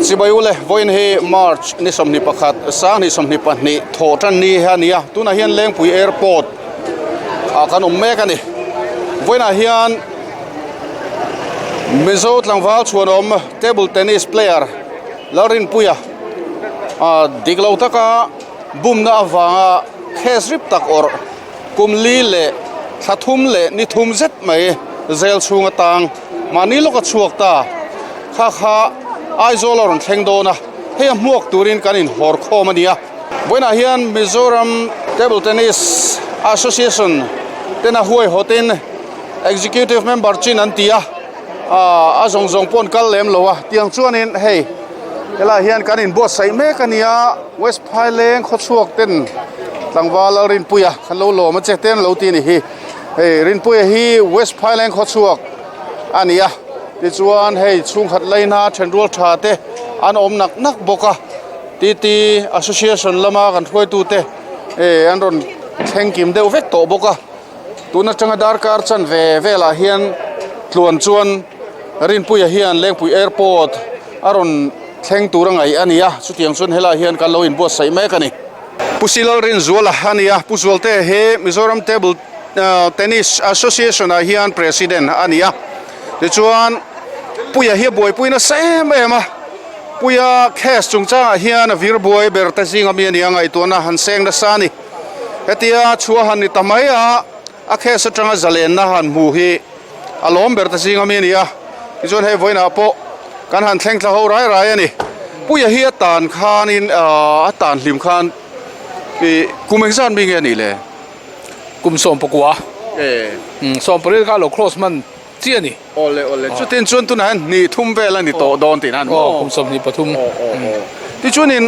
Chibai ule vawiin hi March ni 21 sang 22 thawh tan ni a ni a tunah hian Lengpui airport ah kan awm mek a ni vawiinah hian Mizo tlangval chhuanawm table tennis player Lalrinpuia ah dik lo taka bumna avanga case rip tak awrh kum li leh thla thum leh ni thum zet mai zel chhung atang mahni lawk a chhuak ta kha kha Aizawl a rawn thleng dawn a hei a hmuak turin kan inhawr khawm a ni a vawiinah hian Mizoram Table Tennis Association tena huaihawtin Executive member chin an ti a ah a zawng zawng pawh an kal lem lo a tiang chuanin hei helaiah hian kan inbuatsaih mek a ni a West Phaileng khawchhuak ten tlangval Lalrinpuia kan lo lawm a che te an lo ti a ni hi hei Rinpuia hi West Phaileng khawchhuak a ni a tichuan hei chhungkhat laina thenrual tha te an awm nak nak bawk a T T Association lama kan hruaitute eh an rawn thleng kim deuh vek tawh bawk a. Tun atanga darkar chan ve velah hian tluan chuan Rinpuia hian Lengpui Airport a rawn thleng tur a ngaih a ni a, chutiang chuan helaiah hian kan lo inbuatsaih mek a ni. Pu Silal Rinzuala a ni a, Pu Zualte hi Mizoram Table Tennis Association ah hian President a ni a, tichuan Puia hi a buaipui nasa em em a, Puia case chungchangah hian a vir buai ber te zinga mi a ni a, ngaihtuahna han seng nasa a ni. Hetia chhuah han ni ta mai a, a case atanga zalenna han hmu hi a lawm ber ta zing ami a ni a, tichuan hei vawiinah pawh kan han thleng thla ho rai rai a ni. Puia hi a tan khanin a tan hlim khan ih kum engzat mi nge a nih le? Kum sawmpakua. Sawmpariat kha lo cross hman chiah a ni. Awle awle chutin chuan tunah hian hnih thum vel a ni tawh dawn tihna a ni maw? Aw kum 23. Tichuanin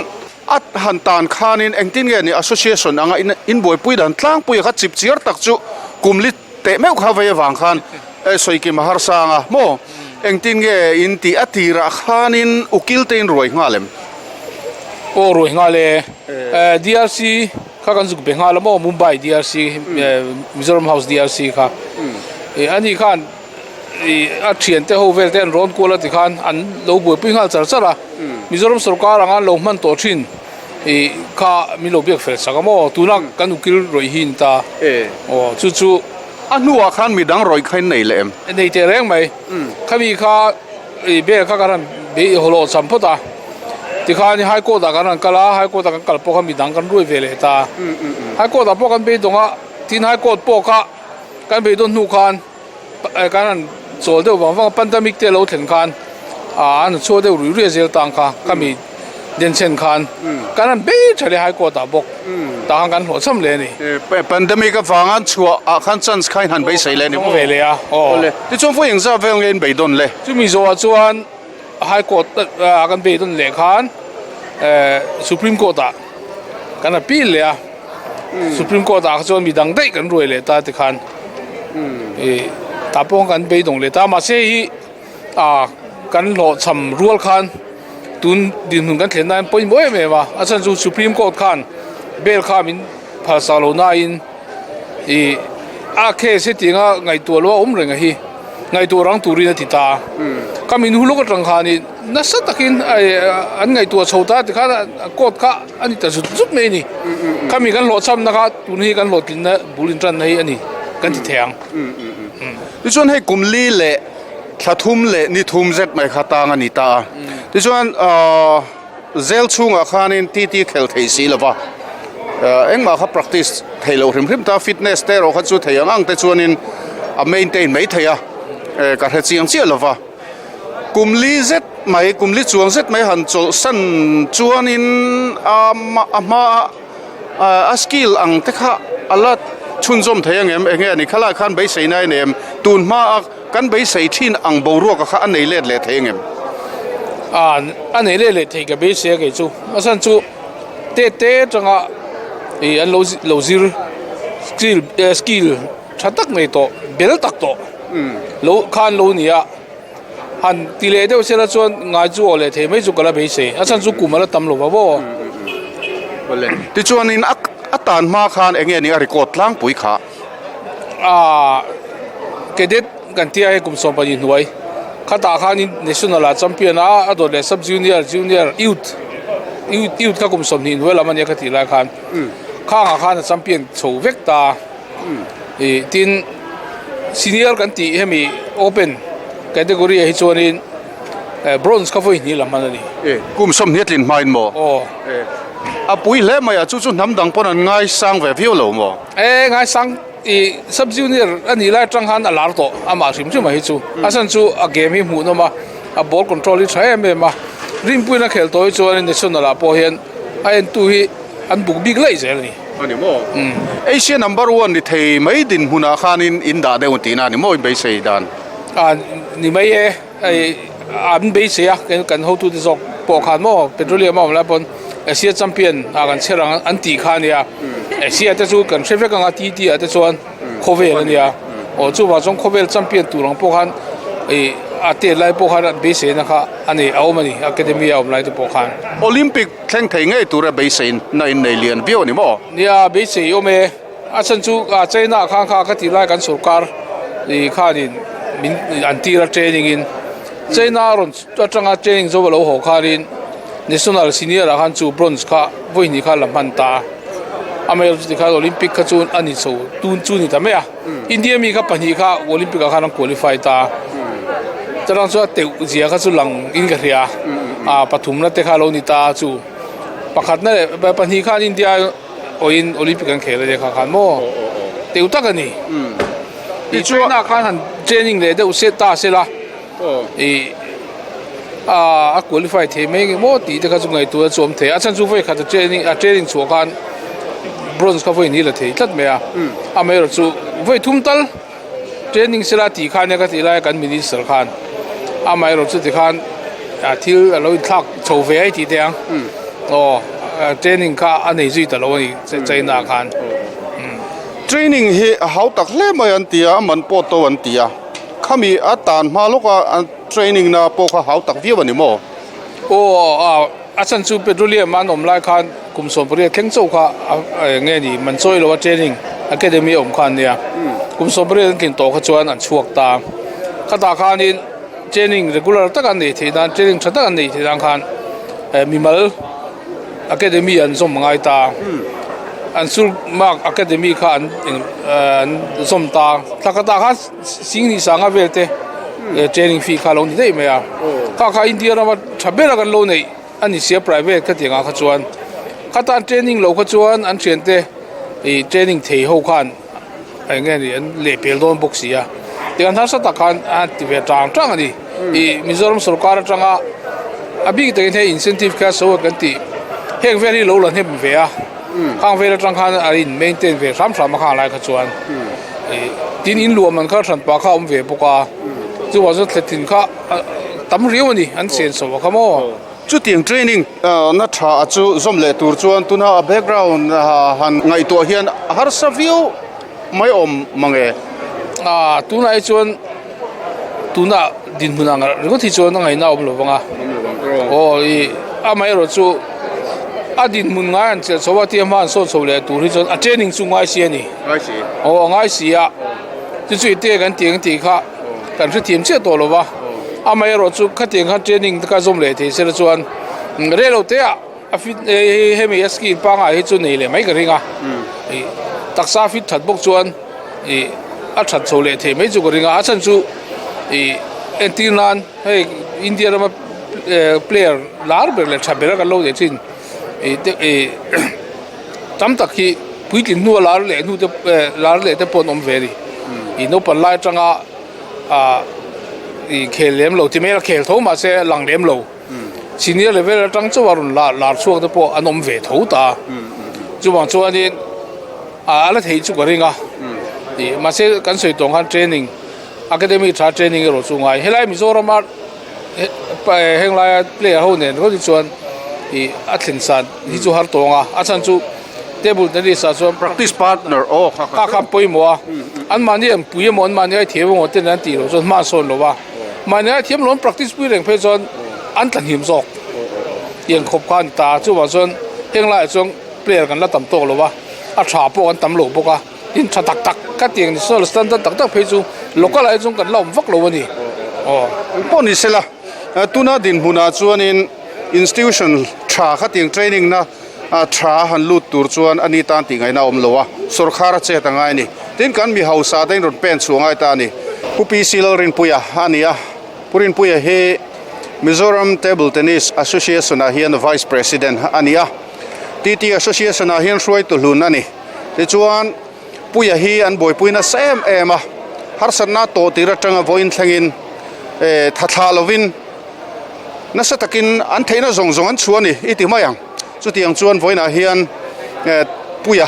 A han tan khanin engtin nge ni association anga in buaipui dan tlangpuia kha chip chiar tak chu kum li teh meuh kha vei avang khan sawi kim a harsa ang a maw engtin nge in tih a tirah khanin ukil te in ruai nghal em? Aw ruai nghal e DRC kha kan zuk be nghal a maw Mumbai DRC Mizoram House DRC kha ani khan a thiante ho vel te an rawn kual a tikhan an lo buaipui nghal char char a Mizoram sawrkar anga an lo hman tawh thin ih kha min lo biak fel sak a maw tuna kan ukil rawih hi ni ta aw chu chu a hnuah khan midang rawih kha in nei leh em? Nei teh reng mai khami kha ih bel kha kan han beih hlawh cham phawt a tikhan high court ah kan han kal a high court ah kan kal pawh kha midang kan ruai ve leh ta high court ah pawh kan beidawng a tin high court pawh kha kan beidawn hnu khan. kan han chawl deuh vang vang a pandemic te lo thlen khan ah an chhuak deuh ruih ruih a zel tang kha ka mi denchhen khan kan han bei tha leh high court ah bawk tah khan kan hlawh cham leh a ni. Pandemic avanga an chhuah ah khan chance kha in han beisei leh a ni maw? Ve leh a aw. Tichuan vawi engzah vel nge in beidawn le? Chumi zawhah chuan high court ah kan beidawn leh khan supreme court ah kan appeal leh a. Supreme Court ah kha chuan mi dang daih kan ruai leh ta tikhan ih tah pawh kan beidawng leh ta mahse hi ah kan hlawhchham rual khan tun dinhmun kan thlen nan pawimawh em em a a chhan chu Supreme Court khan bail kha min phalsak lo nain ih a case hetianga ngaihtuah loh a awm reng a hi ngaihtuah rang turin a ti ta a ka min hu lawk atang khanin nasa takin an ngaihtuah chho ta tikhan court kha. A ni ta zut zut mai a ni. Khami kan hlawhchhamna kha tun hi kan hlawhtlinna bul intanna hi a ni kan ti thei ang. Tichuan hei kum li leh thla thum leh ni thum zet mai kha tang a ni ta a. Tichuan zel chhungah khanin TT khel thei si lo va, engmah kha practice thei loh hrim hrim ta, fitness te erawh kha chu thei ang ang te chuanin a maintain mai thei a, ka hre chiang chiah lo va. Kum li zet mai, kum li chuang zet mai han chawlh san chuanin a hma a skill ang te kha a la chhunzawm thei ang em? Enge a ni khalai khan beisei na in em? Tun hma a kan beisei thin ang boruak a kha a nei let leh thei ang em? A nei let leh thei ka beisei a kei chu. A chhan chu te te atanga ih an lo zir skill skill tha tak nei tawh, bel tak tawh. Lo khan lo ni a, han ti leh deuh sela chuan ngai chu aw leh thei mai chu ka la beisei, a chhan chu kum a la tam lo va maw. Awle, tichuanin a a tan hma khan eng nge ni a record tlangpui kha? Aaa, cadet kan tia hei kum 12 hnuai. Khatah khanin national ah champion a a dawt leh sub junior junior youth youth youth kha kum 20 hnuai lam ania ka tih lai khan khangah khan a champion chho vek ta ih tin senior kan tih hemi open category ah hi chuanin bronze kha vawi hnih la hman a ni. Kum 20 a tlin hmain maw? Aw. A pui hle mai a chu chu hnam dang pawn an ngaisang ve viau lo maw? E ngaisang Ih sub junior a nih lai atang khan a lar tawh amah hrim hrim a hi chu a chhan chu a game hi hmuh nawm a a ball control hi tha em em a rinpuiin a khelh tawh hi chuan national ah pawh hian a entu hi an buk bik laih zel a ni. A ni maw? Asia number one ni thei mai dinhmunah khanin in dah deuh tihna a ni maw in beisei dan? A ni mai e. Hei an beisei a kan hotute zawk pawh khan maw petroleum a awm lai pawn Asia champion ah kan chher ang an tih kha a nia Asia te chu kan hre vek ang a ti ti ah te chuan khawvel a nia aw chuvang chuan khawvel champion tur ang pawh khan ih a tet lai pawh khan an beisei na kha a nei a awm a ni academy a awm lai te pawh khan. Olympic thleng thei ngei tura beisei na in nei lian viau a ni maw? Nia beisei awm e. A chhan chu China ah khan kha ka tih lai kan sorkar ih khanin min an tir a training in China rawn atanga training zo a lo haw khanin national senior ah khan chu bronze kha vawi hnih kha la hman ta a amaherawhchu tikhan Olympic kha chu a ni chho tun chu a ni ta mai a India mi kha pahnih kha Olympic ah khan an qualify ta a chutah chuan a teuh zia kha chu lang in ka hria a pathumna te kha a lo ni ta a chu pakhatna leh pahnih khan India. Awiin Olympic an khel a nia kha khan maw teuh tak a ni. Ih China khan han training leh deuh se ta se la ih a qualify thei mai nge maw tih te kha chu ngaihtuah a chuam thei a chhan chu vawi khat a training a training chhuah khan bronze kha vawi ni la thei tlat mai a amaherawh chu vawi thum tal Training sela tih kha ania ka tih lai a kan minister khan amaherawh chu tikhan thil a lo inthlak chho ve ai tih te ang aw training kha a nei zui ta lo a ni China ah khan. Training hi a hau tak hle mai an ti a, a man pawh to an ti a, khami a tan hma lawk a training na pawh kha hau tak viau a ni maw? Aw a chhan chu petroleum an awm lai khan kum 18 thleng chauh kha eng nge ni man chawi lo a training academy a awm kha an nia kum 18 an tlin tawh kha chuan an chhuak ta khatah khanin training regular tak an neih theih nan training tha tak an neih theih nan khan mimal academy an zawm ngai ta an sul mark academy kha an an zawm ta thla khatah khan Sing ni sanga vel te training fee kha lo ni daih mai a kha kha India rama tha ber a kan lo neih a ni sia private kha tiang ah kha chuan khatan training lo kha chuan an thian te ih training thei ho khan eng nge ni an leh pel dawn bawk si a tiang harsa tak khan a ti ve tang tang a ni ih Mizoram sorkar atanga a bik takin hei incentive kha so kan tih heng vel hi lo la hnem ve a. Khang vel atang khan a in maintain ve hram hram a khang lai kha chuan tin in luah man kha hran pah kha a awm ve bawk a chuvang chuan thletin kha tam riau a ni an chen chho a kha maw. Chutiang training na tha a chu zawm leh tur chuan tuna a background han ngaihtuah hian a harsa viau mai awm mang e. Tunah hi chuan tuna dinhmun ang ringawt hi chuan a ngaihna a awm lo vang a aw ih amaherawh chu a dinhmun ngai an chelh chho a tia hma an sawn chho leh tur hi chuan a training chu ngai si a ni aw a ngai si a chu chu i te kan tih ang tih kha kan hrethiam chiah tawh lo va amaherawh chu khatiang khan training te kha zawm leh thei sela chuan rei lo te ah. A fit hemi a skill pangngai hi chu nei leh mai ka ring a, ih taksa fit that bawk chuan ih a that chho leh thei mai chu ka ring a, a chhan chu ih entir nan hei India rama player lar ber leh tha ber a kan lo nei thin ih te ih tam tak hi puitlin hnua lar leh hnu te lar leh te pawh an awm ve a ni, ih naupang lai atanga ah ih khel lem lo ti mai a khel tho mahse lang lem lo. Senior level atang chauh a rawn lar chhuak te pawh an awm ve tho ta. Chuvang chuanin a la thei chu ka ring a. Mahse kan sawi tawng khan training academy tha training erawh chu ngai. Helai Mizorama heng laia player ho nen rawt hi chuan a thlen san hi chu har tawng a. A chhan chu table tennis ah chuan practice partner aw kha kha pawimawh a. Anmahni an pui emaw anmahni ai thiam emaw ten an tih loh chuan hma an sawn lo va. Mahni a thiam lo an practice pui reng phei chuan an tla hnim zawk tiang khawp kha a ni ta a, chuvang chuan heng laiah chuan player kan la tam tawk lo va, a tha pawh kan tam lo bawk a, tin tha tak tak ka tiang ni saw standard tak tak phei chu local ah hi chuan kan la awm vak lo a ni. Aw. Engpawh ni sela, tuna dinhmunah chuanin institution tha khatiang training na tha han lut tur chuan a ni tan tih ngaihna a awm lo a, sawrkhar a chet a ngai a ni. Tin, kan mi hausa te in rawn pen chhuah ngai ta a ni. Pu PC Lalrinpuia a ni a, Pu Rinpuia hi Mizoram Table Tennis Association ah hian Vice President a ni a, TT Association ah hian hruaitu hlun a ni. Tichuan, Puia hi an buaipui nasa em em a, harsatna tawh tir atanga vawiin thlengin tha thlah lovin nasa takin an theihna zawng zawng an chhuah a ni i ti mai ang. Chutiang chuan vawiinah hian Puia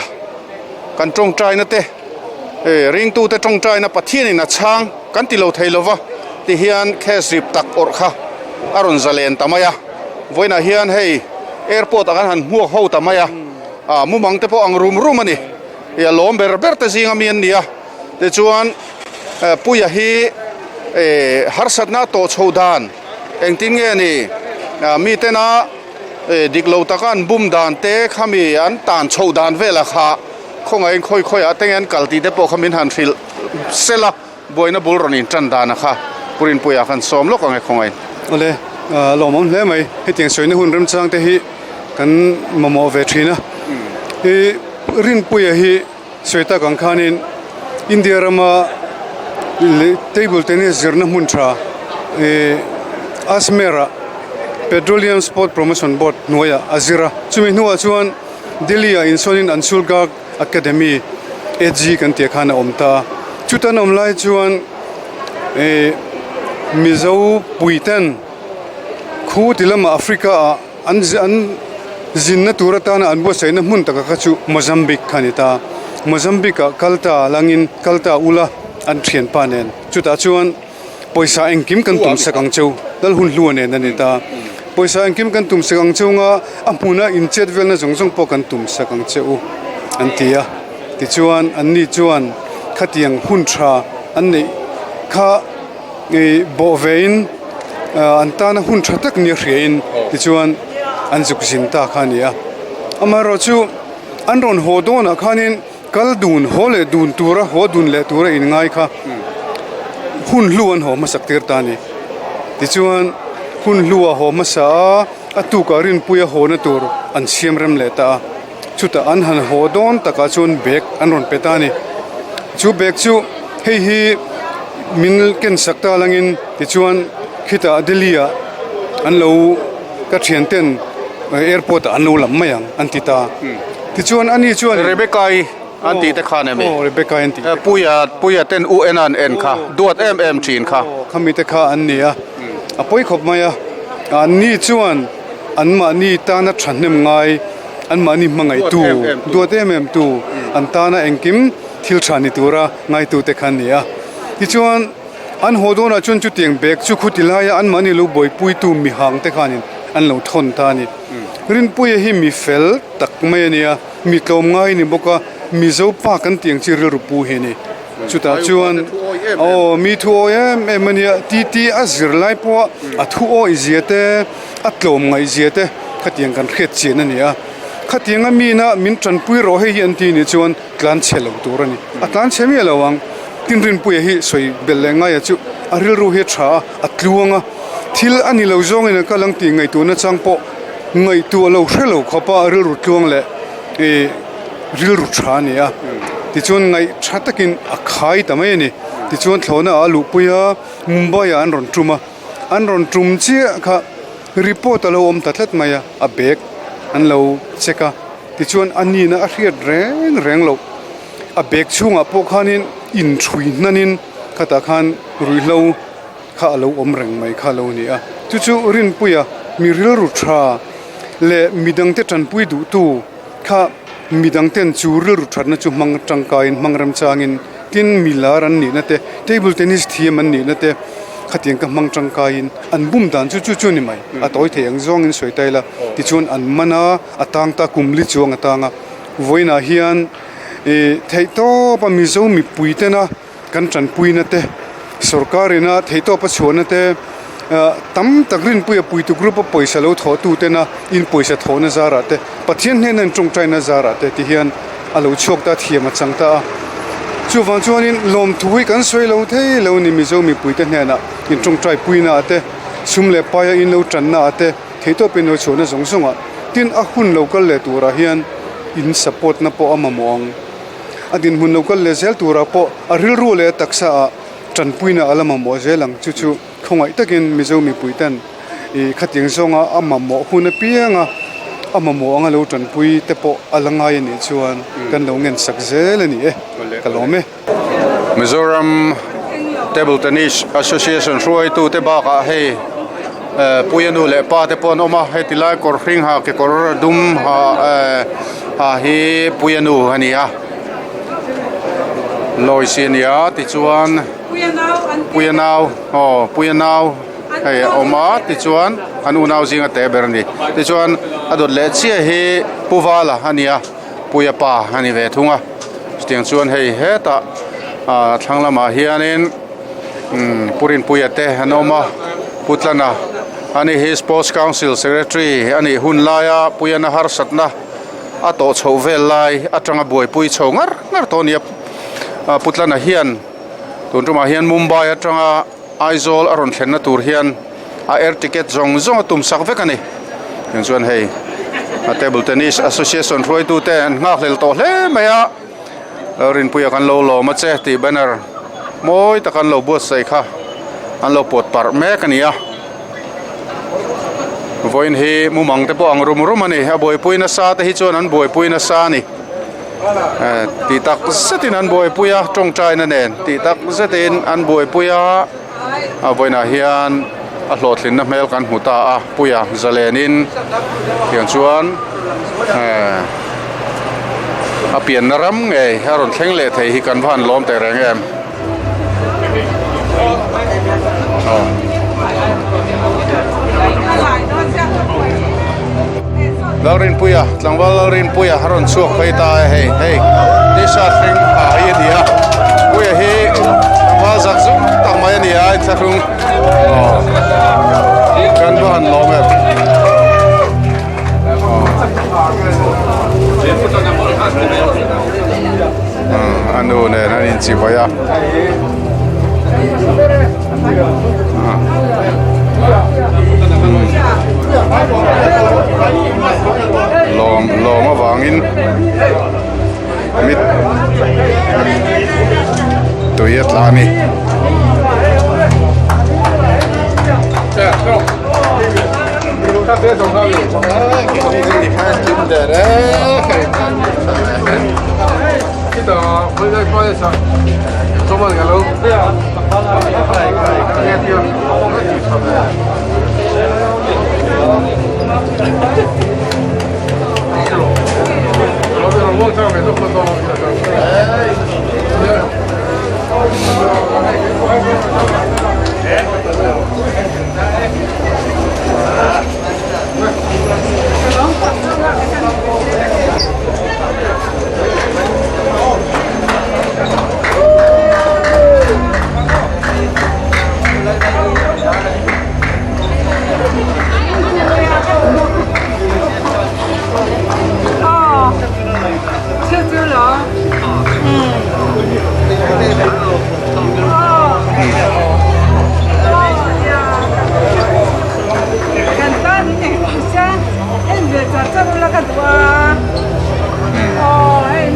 kan tawngtaina te, ringtute tawngtaina Pathianin a chhang kan ti lo thei lova ti hian case rip tak awrh kha a rawn zalen ta mai a. Vawiinah hian hei airport ah kan han hmuak ho ta mai a. Ah mumang te pawh ang rum rum a ni. Ih a lawm ber ber te zinga mi an ni a. Tichuan Puia hi eh harsatna a tawh chho dan engtin nge ni mi tena eh dik lo taka an bum dan te khami an tan chho dan velah kha khawngaihin khawi khawiah te nge an kal tih te pawh kha min han hrilh sel a. Buaina bul rawn intan dan a kha Pu Rinpuia khan sawm lawk ang e khawngaih. Awle, lawmawm hle mai. Hetiang sawina hun remchang te hi kan mamawh ve thin a. I Rinpuia hi sawi tak ang khanin India rama table tennis zirna hmun tha i Ajmer-ah Petroleum Sport Promotion Board hnuaiah a zir a. Chumi hnuah chuan Delhi-ah insawnin Anshul Garg Academy AG kan tih khan a awm ta a, chuta an awm lai chuan ih Mizo puiten khu ti lamah Africa ah an an zinna tur atana an buatsaihna hmun taka kha chu Mozambique kha a ni ta, Mozambique ah kal ta langin kal ta ula an thianpa nen chutah chuan. Pawisa engkim kan tum sak ang cheu, lal hun hlua nen a ni ta. Pawisa engkim kan tum sak ang cheu nga a hmuna inchet velna zawng zawng pawh kan tum sak ang che u an ti a. Tichuan anni chuan khatiang hun tha an neih kha ih bawh vein an tana hun tha tak nia hriain tichuan an zuk zin ta kha a ni a. Amaherawhchu an rawn haw dawnah khanin. Kal dun haw leh dun tura haw dun leh tura inngai kha hun hlu an haw hmasak tir ta a ni. Tichuan hun hlu a haw hmasa a, a tukah rinpuia hawna tur an siam rem leh ta a. Chutah an han haw dawn takah chuan bag an rawn pe ta a ni. Chu bag chu hei hi min ken sak ta langin tichuan khitah Delhi ah an lo ka thian ten airport ah an lo lam mai ang an ti ta. Tichuan ani chuan Rebecca-i an tih te khan emi? Aw Rebecca-i an tih te khan. Puia Puia ten U en a an en kha, duat em em thin kha. Aw khami te kha an ni a, a pawi khawp mai a. Anni chuan anmahni tana thahnem ngai, anmahni hmangaihtu, duat em em tu, an tana engkim thil tha ni tura ngaitu te kha an ni a. Tichuan an haw dawnah chuan chutiang bag chu khuti laia anmahni lo buaipuitu mihang te khanin an lo thawn ta a ni. Rinpuia hi mi fel tak mai a nia, mi tlawm ngai a ni bawk a, Mizo pa kan tih ang chi rilru pu hi a ni. Chutah chuan aw mi thu awi em em a nia, titi a zir lai pawha a thu awi zia te, a tlawm ngaih zia te khatiang kan hriat chian a ni a. Khatianga mina min tanpui rawh hei hi an ti nih chuan tlan chhe lo tur a ni. A tlan chhe miah lo ang. Tin Rinpuia hi sawi belh leh ngaia chu a rilru hi a tha a, a tluang a, thil a ni lo zawngin a kal ang tih ngaihtuahna chang pawh ngaihtuah lo hre lo khawp a rilru tluang leh ih rilru tha a ni a. Tichuan ngaih tha takin a khai ta mai a ni. Tichuan thlawhna ah a luhpui a, Mumbai ah an rawn tum a, an rawn tum chiah kha report a lo awm ta tlat mai a, a bag an lo check a, tichuan a nihna a hriat reng reng loh. A bag chhungah pawh khanin inchhui hnanin khatah khan ruihhlo kha a lo awm reng mai kha a lo ni a. Chu chu Rinpuia mi rilru tha leh midangte tanpui duhtu kha midangten chu rilru thatna chu hmang tangkaiin hmang remchangin tin mi lar an nihna te table tennis thiam an nihna te khatiang ka hmang tangkaiin an bum dan chu chu chu a ni mai. A tawi thei ang zawngin sawi ta ila tichuan an man a, a tang ta kum li chuang a tang a. Vawiinah hian ih theihtawpa Mizo mipui tena kan tanpuina te sorkar ina theihtawpa chhuahna te ah tam tak rinpuia puitu group a pawisa lo thawh tu tena in pawisa thawhna zarah te Pathian hnena in tawngtaina zarah te ti hian a lo chhuak ta thiam a chang ta a. Chuvang chuanin lawmthu hi kan sawi lo thei lo ni Mizo mipuite hnenah intawngtai puina ah te, sum leh paia in lo tanna ah te, theihtawp in lo chhuahna zawng zawng ah tin a hun lo kal leh turah hian in support na pawh a mamawh ang. A dinhmun lo kal leh zel turah pawh a rilru leh a taksa ah tanpuina a la mamawh zel ang chu chu khawngaih takin Mizo mipui ten ih khatiang zawnga a mamawh hun apianga a mamawh anga lo tanpui te pawh a la ngai a nih chuan kan lo ngen sak zel a ni e ka lawm e. Mizoram Table Tennis Association hruaitu te bakah hei Puia nu leh pa te pawh an awm a, heti lai kawr hring ha kekawr dum ha ha hi Puia nu a ni a, Lois-i a ni a tichuan Puia nau aw Puia nau hei a awm a tichuan an unau zinga te ber a ni tichuan a dawt leh chiah hi Pu Vala a ni a. Puia pa a ni ve thung a chutiang chuan hei hetah ah thlang lamah hianin umm Pu Rinpuia te an awm a Pu Tlana ani hi Sports Council Secretary a nih hun laia Puiana harsatna a tawh chhoh vel lai atanga buaipui chho ngar ngar tawh a ni a ah Pu Tlana hian tun tumah hian Mumbai atanga Aizawl a rawn thlenna tur hian a air ticket zawng zawng a tum sak vek a ni. Tiang chuan hei a table tennis association hruaitu te an nghak hlel tawh hle mai a, Rinpuia kan lo lawm a che tih banner mawi tak an lo buatsaih kha an lo pawt parh mek a ni a. Vawiin hi mumang te pawh ang rum rum a ni, a buaipui nasa te hi chuan an buaipui nasa a ni. Tih tak zetin an buaipui a tawngtaina nen tih tak zetin an buaipui a a vawiinah hian a hlawhtlinna hmel kan hmu ta a puia zalenin tiang chuan a pianna ram ngei a rawn thleng leh thei hi kan va han lawm teh reng em. Lalrinpuia tlangval Lalrinpuia a rawn chhuak phei ta e hei hei t-shirt hring ha hi a ni a Puia hi tlangval zak zuk tak mai a ni a inthlahrung aw kan va han lawm em a nu nen an inchibai a. Lawm lawm avangin mit tui a tla a ni.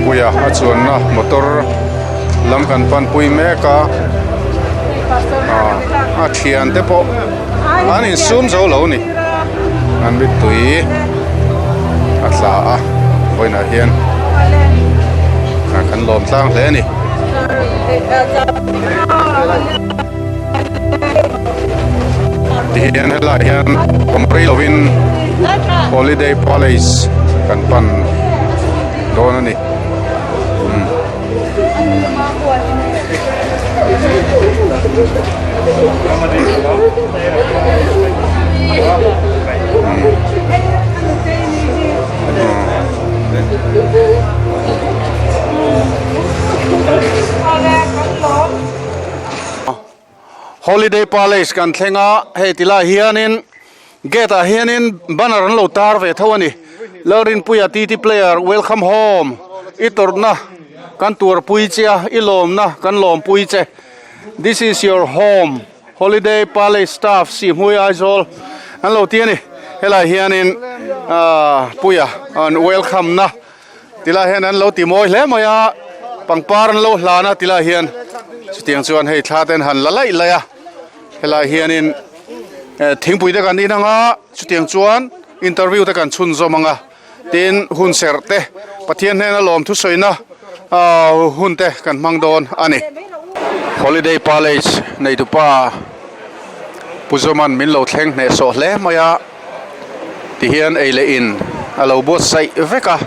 Puia a chuanna motor lam kan pan pui mek a a thian te pawh an insum zo lo a ni an mittui a tla a vawiinah hian kan lawm tlang hle a ni. Tihian helaiah hian awm rei lovin Holiday Palace kan pan dawn a ni. Holiday Palace kan thleng a, hei ti lai hianin gate ah hianin banner an lo tar ve tho a ni. Lalrinpuia TT player welcome home i tawrhna. kan tuarpui che a, i lawmna kan lawmpui che. This is your home, Holiday Palace staff Sihhmui Aizawl an lo ti a ni. Helai hianin ahh Puia an welcome na tilai hian an lo ti mawi hle mai a, pangpar an lo hlan a tilai hian chutiang chuan hei thla te an han la laih laih a, helai hianin thingpui te kan in ang a, chutiang chuan interview te kan chhunzawm ang a. Tin, hun serh te, Pathian hnena lawm thusawina hun te kan hmang dawn a ni. Holiday Palace neitupa Pu Zawman min lo thleng hnehsawh hle mai a, tihian ei leh in a lo buatsaih vek a,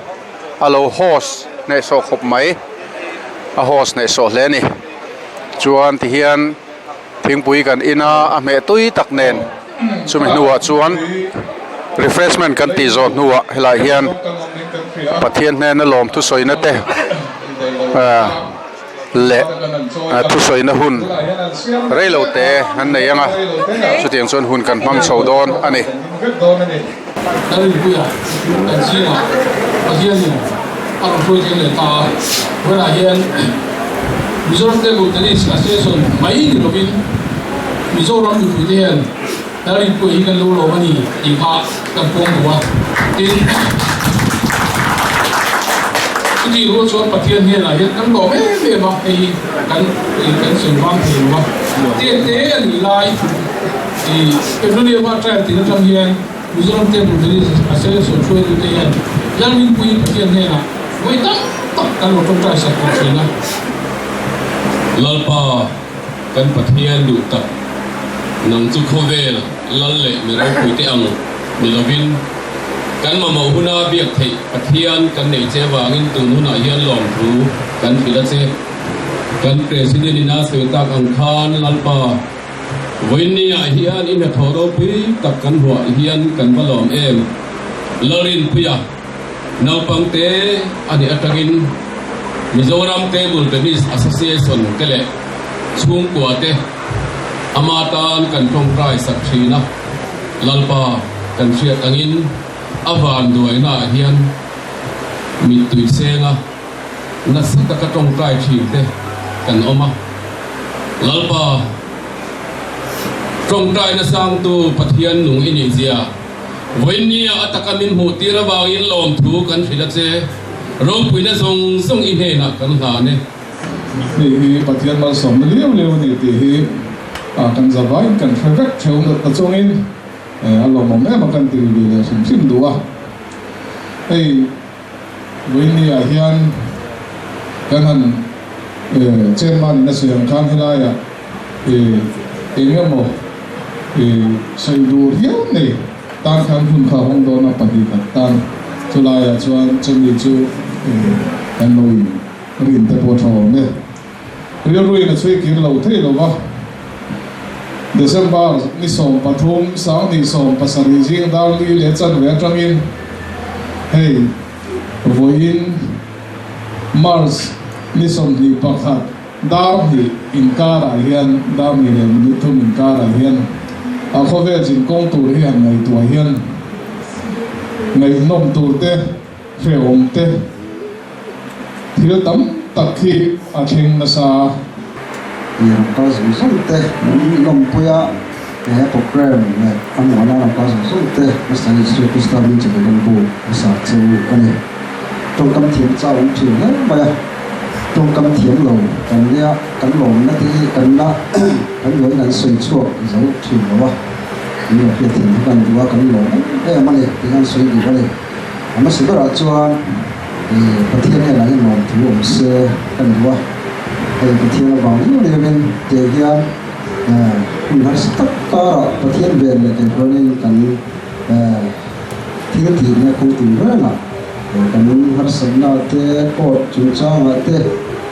a lo host hnehsawh khawp mai, a host hnehsawh hle a ni. Chuan tihian. Thingpui kan in a, a hmeh tui tak nen chumi hnuah chuan refreshment kan tih zawh hnuah helai hian Pathian hnena lawm thusawina te leh thusawina hun reilo te an nei ang a, chutiang chuan hun kan hmang chho dawn a ni. Lalrinpuia kan zingah Pathianin a rawn hruai thleng leh ta a, vawiinah hian Mizoram Table Tennis Association mai ni lovin Mizoram mipuite hian Lalrinpuia hi kan lo lawm a ni tih kha kan pawm duh a, tin chutih rual chuan Pathian hnenah hian kan lawm em em a, hei hi kan kan sawi vang thei lo a, tete a nih lai. I February a trial tih atang hian Mizoram Table Tennis Association hruaitute hian Lalrinpuii Pathian hnenah vawi tam tak kan lo tawngtai sak tawh thin a. Lalpa, kan Pathian duh tak, nang chu khawvel lal leh mi ropuite ang ni lovin, kan mamawh huna biak theih Pathian kan neih che avangin tun hunah hian lawmthu kan hrilh a che. Kan President in a sawi tak ang khan Lalpa, Vawiinniah hian i hnathawh ropui tak kan hmuah hian kan va lawm em? Lalrinpuia, naupangte a nih atangin Mizoram Table Tennis Association te leh chhungkua te ama tan kan tawngtai sak thin a, Lalpa kan hriat angin a vanduainaah hian mittui senga Nasa taka tawngtai thin te kan awm a, Lalpa, tawngtaina sangtu Pathian nung i nih zia, vawiinnia a taka min hmuh tir avangin lawmthu kan hrilh a che, ropuina zawng zawng i hnenah kan hlan e. Hei hi Pathian malsawmna liau liau a ni tih hi kan zavaiin kan hre vek theuh na chungin a lawmawm em a kan ti ve leh hrim hrim duh a. Hei. Vawiinniah hian kan han chairman in a sawi ang khan helaiah eng emaw sawi duh riau nei tan khan hun kha a hawng dawn a pahnihkhat tan chulaiah chuan chumi chu kan lo in rin te pawh a tha awm e. Rilruin a chhui kir lo thei lo va, December ni 13, 2017 zing dar li leh chanve atangin hei vawiin March ni 21 dar hnih inkarah hian dar hnih leh minute thum inkarah hian a khawvel zinkawng tur hi han ngaihtuah hian ngaihnawm tur te Hrehawm te thil tam tak hi a thleng nasa a. I rawn kal zawng zawng te min lawmpui a, he program leh a hmuhna rawn kal zawng zawng te Mister Isua Krista min chawlh kan buk hmasa chu a ni. Tawngkam thiam chau awm thin hle mai a, tawngkam thiam lo kan nia kan lawmna te hi kan la kan luain an sawi chhuak zo thin lo a, min lo hriat thiam hi kan duh a, kan lawm em em a ni tih hian sawi duh a ni. A hmasa berah chuan Pathian hnenah hian lawmthu awm se ka ni duh a, hei Pathian avang liau liauin tiang hian hun harsa tak karah Pathian ven leh keipawhin kan thil tihna kawng tin rengah kan harsatna te, court chungchangah te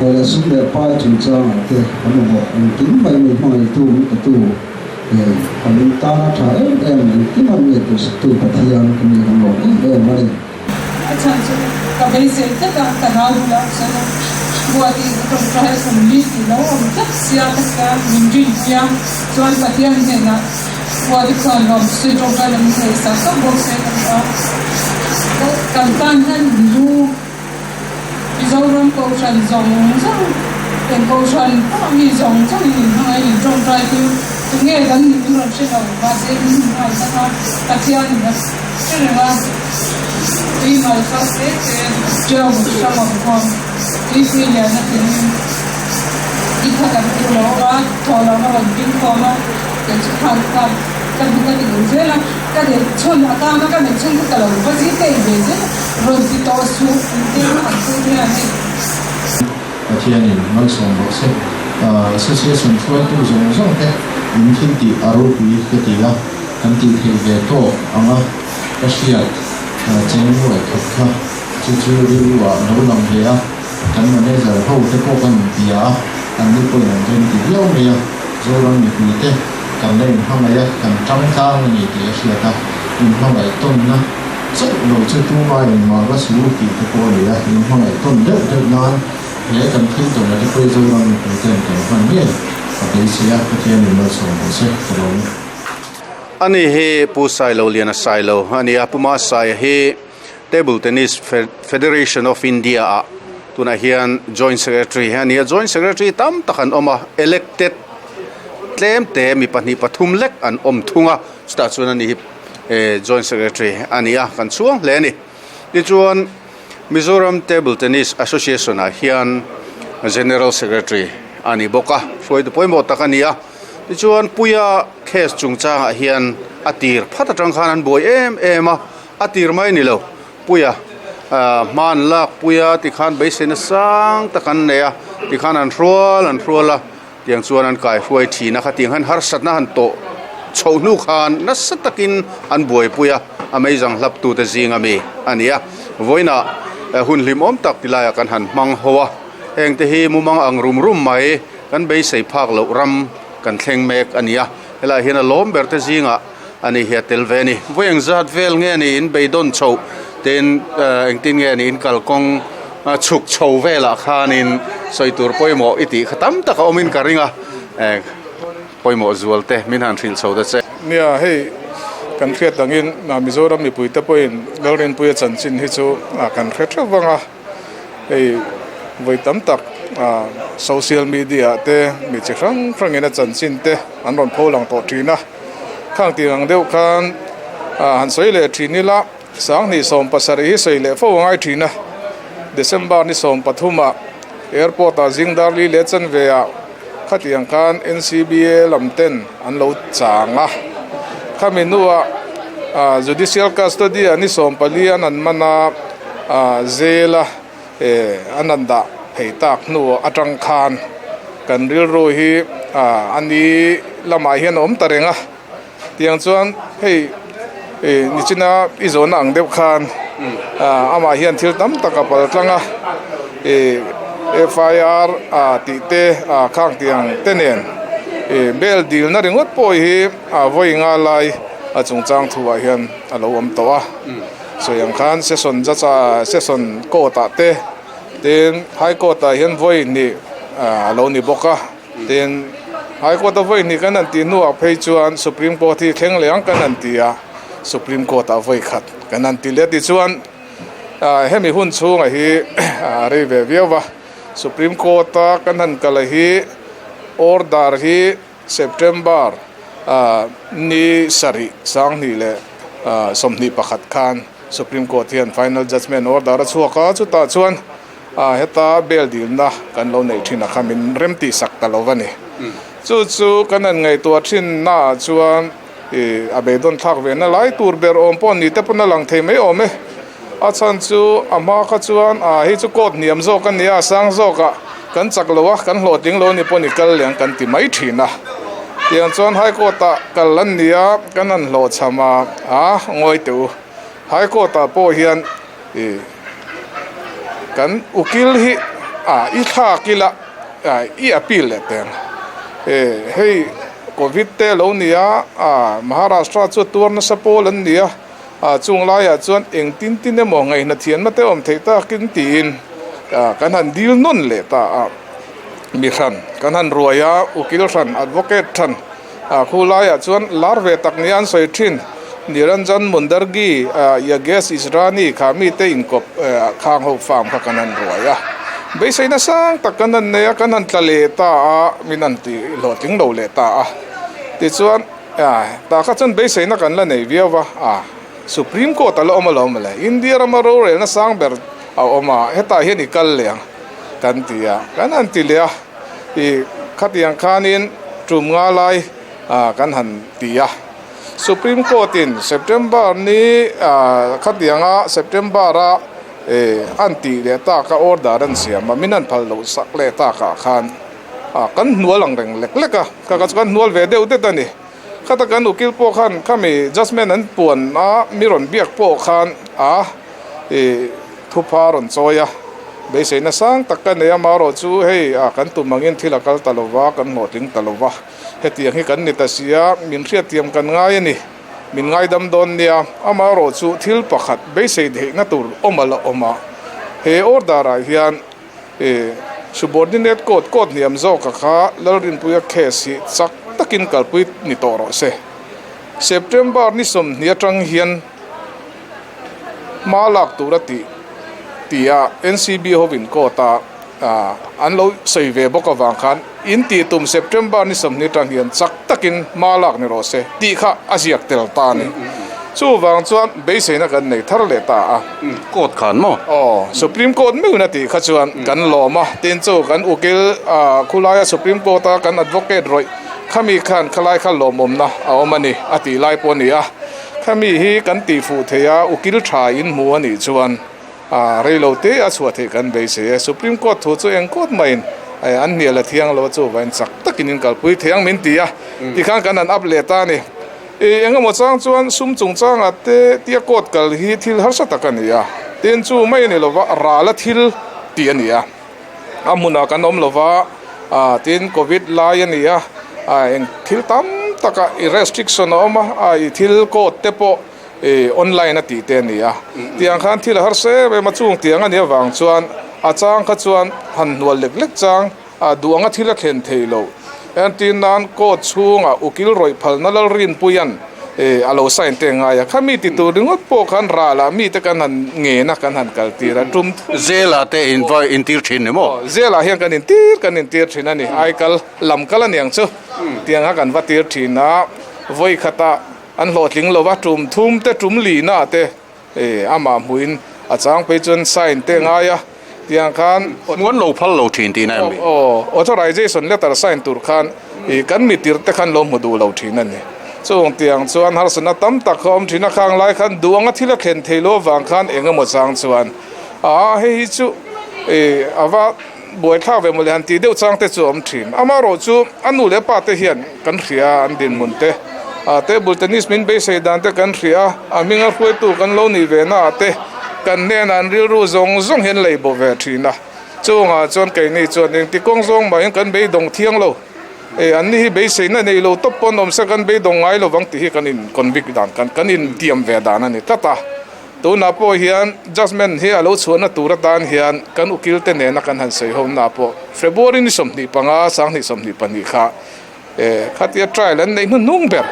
leh sum leh pai chungchangah te kan mamawh engkim mai min hmangaihtu min petu. Kan tan a tha em em, engkim an ngaihtuahsaktu Pathian ka mi kan lawm em em a ni. A chhan chu ka beisei tlat a, ka nau bulah chuan a Buati ka tawngtai a kum li tih lo awm tlat sia ka tia min rinpui a, chuan Pathian hnenah Buati khuan lawm chu tawngtai lam thei sak sak bawk se ka ti a, kan tan hian lu. Mizoram Kohhran zawng zawng, eng Kohhran pawh mi zawng zawngin in hmangaih in tawngtai chu tunge kan nih min rawn hre lo, mahse min hmu nghal tak a, Pathian in a hre reng a, tui mal kal te te ṭeu hrang awm khawm, tuipui lian a tlingin i kha kan tur lo awm a, thaw lam a rawn ping khawm a, kei chu khan khan ka hmu ka ti lo zel a, ka neih chhun a tana ka neih chhun kha ka lo va zir ka in ve zel a. Rawn ti tawh suh engtin an tu hian hei. Pathianin malsawm rawh se. Association hruaitu zawng zawng te in thil tih a ropui ka ti a, kan tih theih ve tawk ang a ka hriat cheng nuai khat kha chu chu rilru ah lo lang ve a, kan manager ho te pawh kan inbia a, an ni pawhin an rem ti viau mai a, Zoram mipui te kan la inhmangaih a, kan tang tlang a ni tih a hriat a, inhmangaih tawnna. Chauh lo chu tuma engmah va su tih te pawh a ni a, in hmangaih tawn deuh deuh nan he kan thil tawn a te pawh Zoram mipui ten kan hman ngei ka beisei a, Pathian in malsawm rawh se ka lo. Ani hi Pu Sailo Liana Sailo a ni a, Pu Ma Saia hi Table Tennis Federation of India ah tunah hian Joint Secretary a ni a, Joint Secretary tam tak an awm a, elected tlem te mi pahnih pathum lek an awm thung a, chutah chuan ani hi Joint Secretary a ni a, kan chhuang hle a ni. Tichuan Mizoram Table Tennis Association ah hian General Secretary a ni bawk a, hruaitu pawimawh tak a ni a. Tichuan Puia case chungchangah hian a tir phat atang khan an buai em em a, a tir mai a ni lo. Puia hma an lak Puia tikhan beiseina sang tak an nei a, tikhan an hrual an hrual a. Tiang chuan an kai hruai thin a, khatiang hian harsatna han tawh chhoh hnu khan nasa takin an buaipui a, a meizang hlaptute zinga mi a ni a. Vawiinah hun hlimawm tak ti laiah kan han hmang ho a, hengte hi mumang ang rum rum mai kan beisei phak loh ram kan thleng mek a ni a, helaiah hian a lawm ber te zingah a ni hi a tel ve a ni. Vawi engzat vel nge ni in beidawn chhoh tin engtin nge ni in kalkawng chhuk chho velah khanin sawi tur pawimawh i tih kha tam tak a awmin ka ring a, pawimawh zual te min han hrilh chho ta che. Nia hei kan hriat angin Mizoram mipuite pawhin Lalrinpuia chanchin hi chu kan hre theuh vang a. Hei vawi tam tak social media ah te mi chi hrang hrangin a chanchin te an rawn pho lang tawh thin a, khang tih ang deuh khan han sawi leh thin ila sanghnih 17 hi sawi leh fo a ngai thin a, December ni 13 ah airport ah zing dar li leh chanve ah khatiang khan N_C_B_A lam ten an lo chang a, khami hnuah judicial custody ah ni 14 an an man a. Zela an han dah phei tak hnu atang khan kan rilru hi a ni lamah hian a awm ta reng a, tiang chuan hei nichina i zawhna ang deuh khan amah hian thil tam tak a pal tlang a, FIR tih te khang tiang te nen bail dilna ringawt pawh hi vawi nga lai a chungchang thuah hian a lo awm tawh a. Sawi ang khan session judge ah session court ah te tin high court ah hian vawi hnih a lo ni bawk a tin high court a vawi hnih kan han tih hnuah phei chuan supreme court hi thleng leh ang kan han ti a supreme court ah vawi khat kan han ti leh a tichuan hemi hun chhungah hi a rei ve viau va supreme court a kan han kal hi order hi. September ni sarih 2021 khan Supreme Court hian final judgement order a chhuak a, chutah chuan heta bail dilna kan lo neih thin a kha min rem tih sak ta lo a ni. Chu chu kan han ngaihtuah thin naah chuan a beidawn thlak ve na lai tur ber awm pawh ni te pawn a lang thei mai awm e. A chhan chu a hma kha chuan ah hei chu court hniam zawk a nia, a sang zawk ah kan chak lo a, kan hlawhtling lo a ni pawh ni kal leh ang kan ti mai thin a. Tiang chuan High Court ah kal an ni a, kan han hlawhchham a, ah ngawi teh u. High Court ah pawh hian ih kan ukil hi ah i thlak ila ah i appeal leh teh ang. Eh hei Covid te lo ni a, ah Maharashtra chu tuar nasa pawl an ni a. A chung laiah chuan eng tin tin emaw ngaihna thianna te awm theih takin tiin kan han dil nawn leh ta a, mi hran kan han ruai a, ukil hran, advocate hran a khu laiah chuan lar ve tak nia an sawi thin, Niranjan Mundargi, Yagesh Israni kha mite inkawp khang ho farm kha kan han ruai a. Beiseina sang tak kan han nei a, kan han tla leh ta a, min han ti hlawhtling lo leh ta a. Tichuan, tah kha chuan beiseina kan la nei viau va, a Supreme Court a la awm alawm mawle, India rama rorelna sang ber a awm a, hetah hian i kal leh ang kan ti a, kan han ti leh a, ih khatiang khanin tum nga lai kan han ti a. Supreme Court in September ni khatianga September a an tih leh tak a order an siam a, min an phal loh sak leh tak ah khan kan hnual ang reng lek lek a, kha kha chu kan hnual ve deuh det a ni. Khata kan ukil pawh khan khami judgement an puan a mi rawn biak pawh khan a thupha rawn chawi a, beiseina sang tak ka nei a, amaherawhchu hei kan tum angin thil a kal ta lova, kan hlawhtling ta lova. Hetiang hi kan ni ta si a, min hriatthiam kan ngai a ni. Min ngaidam dawn nia, amaherawhchu thil pakhat beisei theihna tur awm a la awm a. He order ah hian subordinate court, court hniam zawka kha Lalrinpuia case hi chak takin kalpui ni tawh rawh se. September ni 20 atang hian hma lak tur a tih ti a, NCB hovin court a an lo sawi ve bawk avang khan in tih tum September ni 20 atang hian chak takin hma lak ni rawh se tih kha a ziak tel ta a ni. Chuvang chuan beiseina kan nei thar leh ta a. Court khan maw? Aw, Supreme Court meuhin a tih kha chuan kan lawm a, tin chu kan ukil khulaia Supreme Court a kan advocate rawih khami khan khalai kha lawmawmna a awm a ni a tih lai pawh a ni a. Khami hi kan tih fuh thei a, ukil tha in hmu a nih chuan rei lo te a chhuah theih kan beisei e. Supreme Court thu chu eng kawt maiin an hnial a thiang lo a, chuvangin chak takin in kalpui thei ang min ti a, tikhan kan han up leh ta a ni. Eng emaw chang chuan sum chungchangah te tia court kal hi thil harsa tak a ni a, tin chu mai a ni lova ral a thil tih a ni a. A hmunah kan awm lova, tin covid lai a ni a, eng thil tam taka i restriction a awm a, i thil code te pawh online a tih te a ni a, tiang khan thil a harsa em em a, chung tiang a nih avang chuan a chang kha chuan han hnual lek lek chang duh anga thil a thlen thei lo. Entir nan court chhungah ukil rawih phalna Lalrinpuia'n a lo sign te ngai a, khami ti tur ringawt pawh khan ralah mite kan han ngen a, kan han kal tir a, tum Zelah te in va intir thin ni maw? Zelah hian kan intir kan intir thin a ni, aikal lam kal a niang chu tiang kha kan va tir thin a, vawi khatah an hlawhtling lo va, tum thum te tum lihna te E, amah hmuin a chang phei chuan sign te ngai a, tiang khan. Hmuh an lo phal lo thin tihna em ni? Aw, authorization letter sign tur khan i kan mitir te khan lo hmu duh lo thin a ni. Chung tiang chuan harsatna tam tak kha awm thin a, khang lai khan duh anga thil a thlen thei lo avang khan eng emaw chang chuan a hei hi chu e a va Buaithlak ve mawle han tih deuh chang te chu a awm thin. Amaherawh chu a nu leh pa te hian kan hria a, an dinhmun te, table tennis min beisei dan te kan hria a, a hminga hruaitu kan lo nih ve naah te kan hnenah an rilru zawng zawng hian lei bo ve thin a. Chungah chuan keini chuan engti kawng zawng mahin kan beidawng thiang lo. E, an ni hi beiseina nei lo tawp pawn awm se kan beidawng ngai lovang tih hi kan in convict dan, kan intiam ve dan a ni tlat a. Tunah pawh hian judgement hi a lo chhuahna tur atan hian kan ukil te nena kan han sawi ho-na pawh February ni 25, 2022 kha khatia trial an neih hnuhnung ber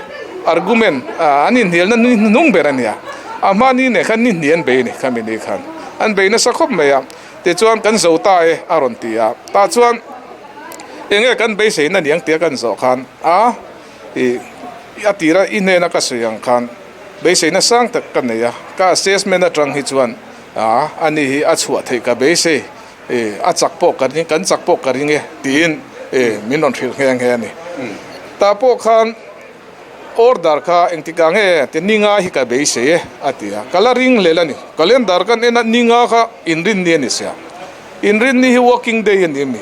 argument an inhnialna ni hnuhnung ber a nia. A hma ni nen khan ni hnih an bei a ni khami ni khan. An bei nasa khawp mai a, tichuan kan zo ta e a rawn ti a, tah chuan eng nge kan beiseina niang tia kan zawh khan a i a tira i hnena ka sawi ang khan Beiseina sang tak ka nei a, ka assessment atang hi chuan a ni hi a chhuah theih ka beisei, a chak pawh ka ring, kan chak pawh ka ring e tiin min rawn hrilh nghe nghe a ni. Tah pawh khan order kha engtikah nge ti ninga hi ka beisei e a ti a, ka la ring hlel a ni. Calendar kan en a, ninga kha inrinni a ni sia, inrinni hi working day a ni a mi,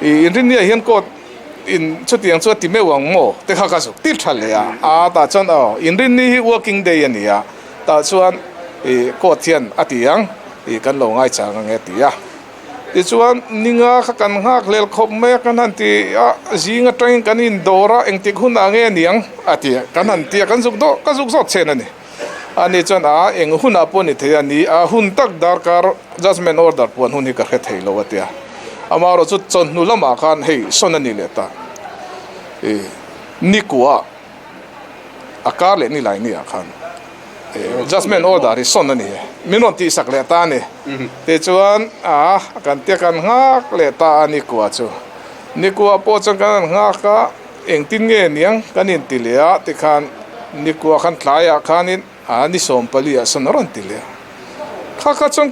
inrinni ah hian court In chutiang chu a ti meuh ang maw? Te kha ka zuk tir tha leh a, a tah chuan aw inrinni hi working day a ni a, tah chuan ih court hian a ti ang ih kan lo ngaichang ang e ti a. Tichuan ninga kha kan nghak hlel khawp mai a, kan han ti a, zing atangin kan indawr a, engtik hunah nge a ni ang a ti a, kan han ti a, kan zuk dawh ka zuk zawt chhen a ni. A ni chuan a eng hunah pawh ni thei a ni, a hun tak darkar judgement order puan hun hi ka hre thei lo a tia. Amaherawh chu chawhnu lamah khan hei sawn a ni leh ta. I nikuah a kar leh ni lai ni ah khan judgement order hi sawn a ni e. min rawn tihsak leh ta a ni. Tichuan a kan tia kan nghak leh ta a nikua chu. Nikua pawh chuan kan han nghak a, engtin nge niang kan inti leh a tikhan nikua khan tlaiah khanin a ni 14 ah sawn a rawn ti leh a. Kha kha chuan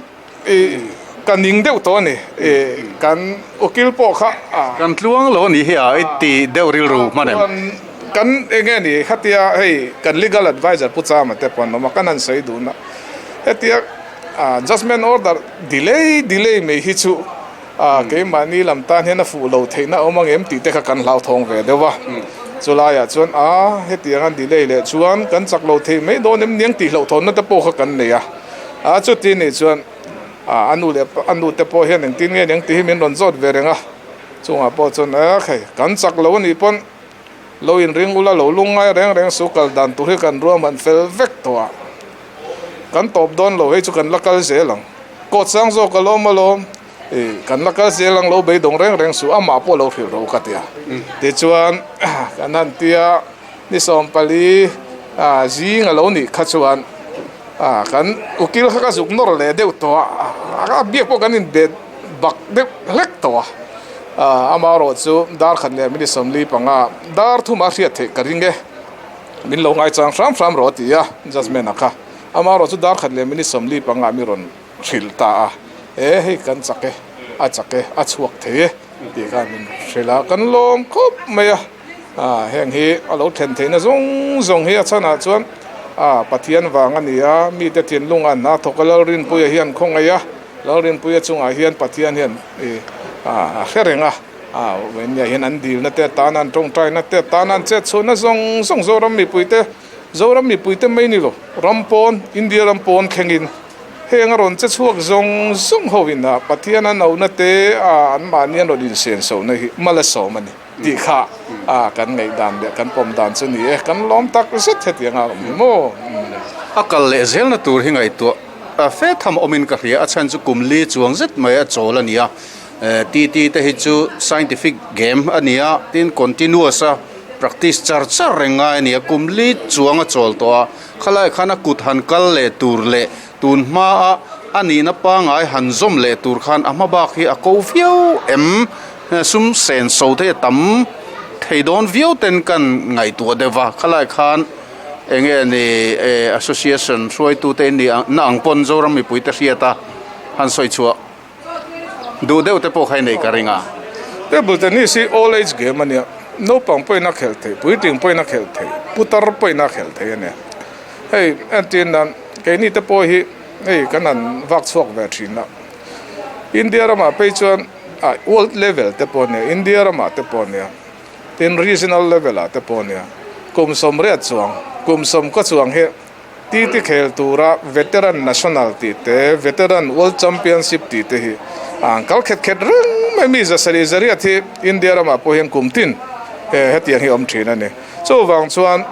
ih ka ning deuh tawh a ni. Ih kan ukil pawh kha a. Kan tluang lo a nih hi a i ti deuh rilru hman em? Kan eng nge ni khatia hei kan legal adviser Pu Chama te pawh an awm a, kan han sawi dun a. Hetia judgement order delay delay mai hi chu keimahni lam tan hian a fuh lo theihna a awm ang em tih te kha kan hlauthawng ve deuh a. Chulaiah chuan a hetiang an delay leh chuan kan chak lo thei mai dawn em niang tih hlauhthawnna te pawh kha kan nei a. A chuti nih chuan a nu leh a nu te pawh hian engtin nge niang tih hi min rawn zawt ve reng a. Chungah pawh chuan a khai kan chak lo a nih pawn Lo inring ula lo lungngai reng reng su kal dan tur hi kan ruahman fel vek tawh a, kan tawp dawn lo hei chu kan la kal zel ang. Kawt sang zawk a lawm alawm, ih kan la kal zel ang lo beidawng reng reng su amah pawh lo hrilh ro ka ti a. Tichuan kan han tia ni 14 ah zing a lo nih kha chuan ah kan ukil kha ka zuk nawr leh deuh tawh a, a biak pawh kan inbe bak deuh hlek tawh a. Amaherawh chu dar khat leh minute 45 dar thuma hriat theih ka ring e, min lo ngaichang hram hram rawh a ti a, Jasmine-a kha. Amaherawh chu dar khat leh minute 45 mi rawn hrilh ta a, e hei kan chak e, a chak e, a chhuak thei e tih khan min hrilh a, kan lawm khawp mai a. Heng hi a lo then theihna zawng zawng hi a chhanah chuan Pathian vang a ni a, mite thinlung an a thawk a, Lalrinpuia hian khawngaih a, Lalrinpuia chungah hian Pathian hian a hre reng a, Nia hian an dilna te atana an tawngtaina te atana an chet chhuahna zawng zawng Zoram mipuite, Zoram mipuite mai ni lo, ram pawn, India ram pawn thlengin heng a rawn che chhuak zawng zawng ho in Pathian an auhna te anmahni an rawn insensohna hi mal a sawm a ni tih kha kan ngaihdan leh kan pawm dan chu ni e, kan lawm tak zet hetiang a awm hi maw. A kal leh zelna tur hi ngaihtuah. Fe tham awmin ka hria, a chhan chu kum li chuang zet mai a chawl a ni a, TT te hi chu scientific game a ni a, tin continuous a practice char char reng ngai a ni a, kum li chuang a chawl tawh a, khalai khan a kut han kal leh tur leh tun hma a a nihna pangai han zawm leh tur khan a hma bak hi a ko viau em, sum sen so te hi a tam thei dawn viau ten kan ngaihtuah deuh va, khalai khan. Enge ni association hruaitute in nih na ang pawn Zoram mipuite hriat a han sawi chhuah duh deuh te pawh kha i neih ka ring a. Table tennis hi all age game a nia, naupang pawhin a khelh theih, puitling pawhin a khelh theih, putar pawhin a khelh theih a nia. Hei entir nan keini te pawh hi hei kan han vak chhuak ve thin a, India ramah phei chuan world level te pawh a nia, India ramah te pawh a nia. Tin, regional level ah te pawh nia kum 80 chuang, kum 10 chuang hi TT khel tura veteran national tih te, veteran world championship tih te hi a an kal khet khet reng mai. Mi 700 hi India ramah pawh hian kum tin hetiang hi awm thin a ni. Chuvang chuan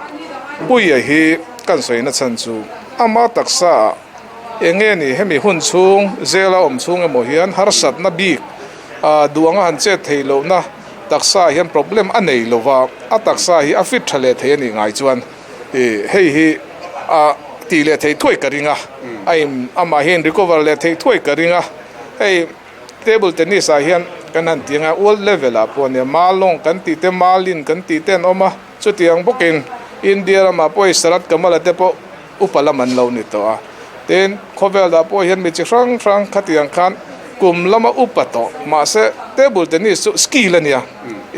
Puia hi kan sawina chhan chu ama taksa ah eng nge ni hemi hun chhung zela awm chhung emaw hian harsatna bik duh anga han chet theih lohna Taksa hian problem a nei lo va, a taksa hi a fit tha leh thei a nih ngai chuan ih hei hi a tih leh thei thuai ka ring a, a in amah hian recover leh thei thuai ka ring a, hei table tennis ah hian kan han ti ang a world level ah pawh a nia Ma Long kan tih te Ma Lin kan tih te an awm a, chutiang bawkin India ramah pawh hei Sarat Kamal a te pawh upa lam an lo ni tawh a, tin khawvel dah pawh hian mi chi hrang hrang khatiang khan kum lama upa tawh mahse table tennis chu skill a nia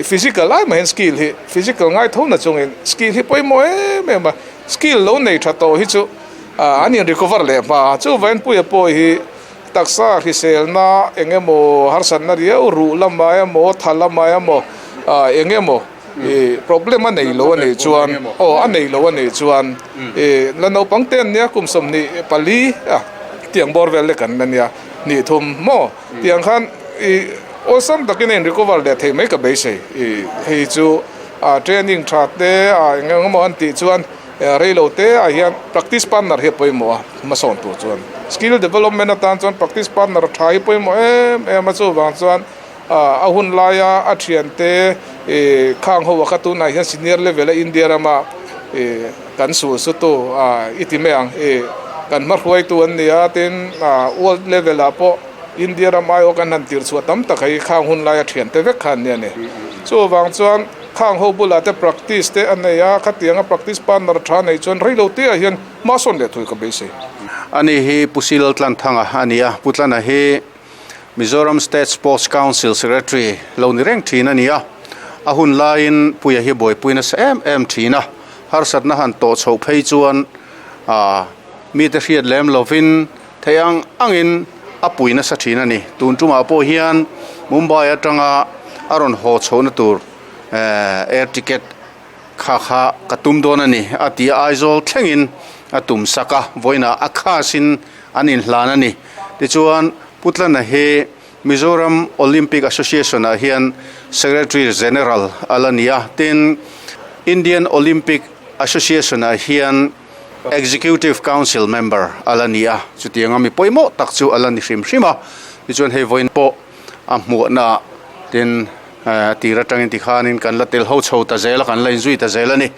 physical lai mah hian skill hi physical ngai tho na chungin skill hi pawimawh em em a skill lo nei tha tawh hi chu an in recover leh hma a chuvain puia pawh hi taksa hriselna eng emaw harsatna riau ruh lamah emaw tha lamah emaw eng emaw. I problem a nei lo a nih chuan aw a nei lo a nih chuan i la naupang te an nia kum 24 a tiang bawr vel lek an la nia hnih thum maw tiang khan i awlsam takin a in recover leh theih mai ka beisei i hei chu a training tha te a eng eng emaw an tih chuan rei lo te ah hian practice partner hi a pawimawh a hmasawn tur chuan skill development atan chuan practice partner tha hi pawimawh em em a chuvang chuan. A hun laia a thiante khang ho a kha tunah hian senior level a India rama kan sul sutu i ti mai ang. Kan hmahruaitu an ni a, tin world level ah pawh India ram aiawh kan han tirh chhuah tam tak hei khang hun laia thiante vek kha an ni a ni. Chuvang chuan khang ho bulah te practice te a nei a, khatianga practice partner tha nei chuan rei lo te ah hian hma sawn leh thui ka beisei. Ani hi Pu Silal Tlanthanga a ni a, Pu Tlana hi Mizoram State Sports Council Secretary lo ni reng thin a ni a, a hun laiin Puia hi buaipui nasa em em thin a, harsatna han tawh chhoh phei chuan aah mite hriat lem lovin theih ang angin a pui nasa thin a ni. Tun tumah pawh hian Mumbai atanga a rawn haw chhohna tur eh air ticket kha kha ka tum dawn a ni a ti a, Aizawl thlengin a tum sak a, vawiinah a khasin an inhlan a ni. Tichuan Putlana hi Mizoram Olympic Association ah hian Secretary General a la ni a, tin Indian Olympic Association ah hian Executive Council member a la ni a, chutianga mi pawimawh tak chu a la ni hrim hrim a. Tichuan hei vawiin pawh a hmuahna ah tin tir atangin tikhanin kan la tel ho chho ta zel a, kan la inzui ta zel a ni.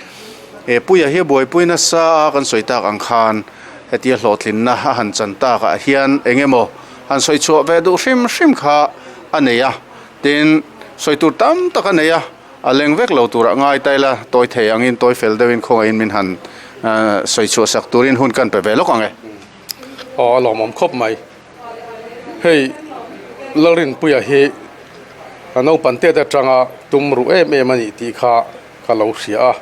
He puia hi buaipui nasa a kan sawi tak ang khan hetia hlawhtlinna a han chan tak ah hian eng emaw han sawi chhuah ve duh hrim hrim kha a nei a, tin sawi tur tam tak a nei a, a leng vek lo turah ngai ta ila tawi thei angin tawi fel deuhin khawngaihin min han sawi chhuah sak turin hun kan pe ve lawk ang e. Aw a lawmawm khawp mai. Hei Lalrinpuia hi a naupang tet atanga tum ruh em em a nih tih kha ka lo hria a.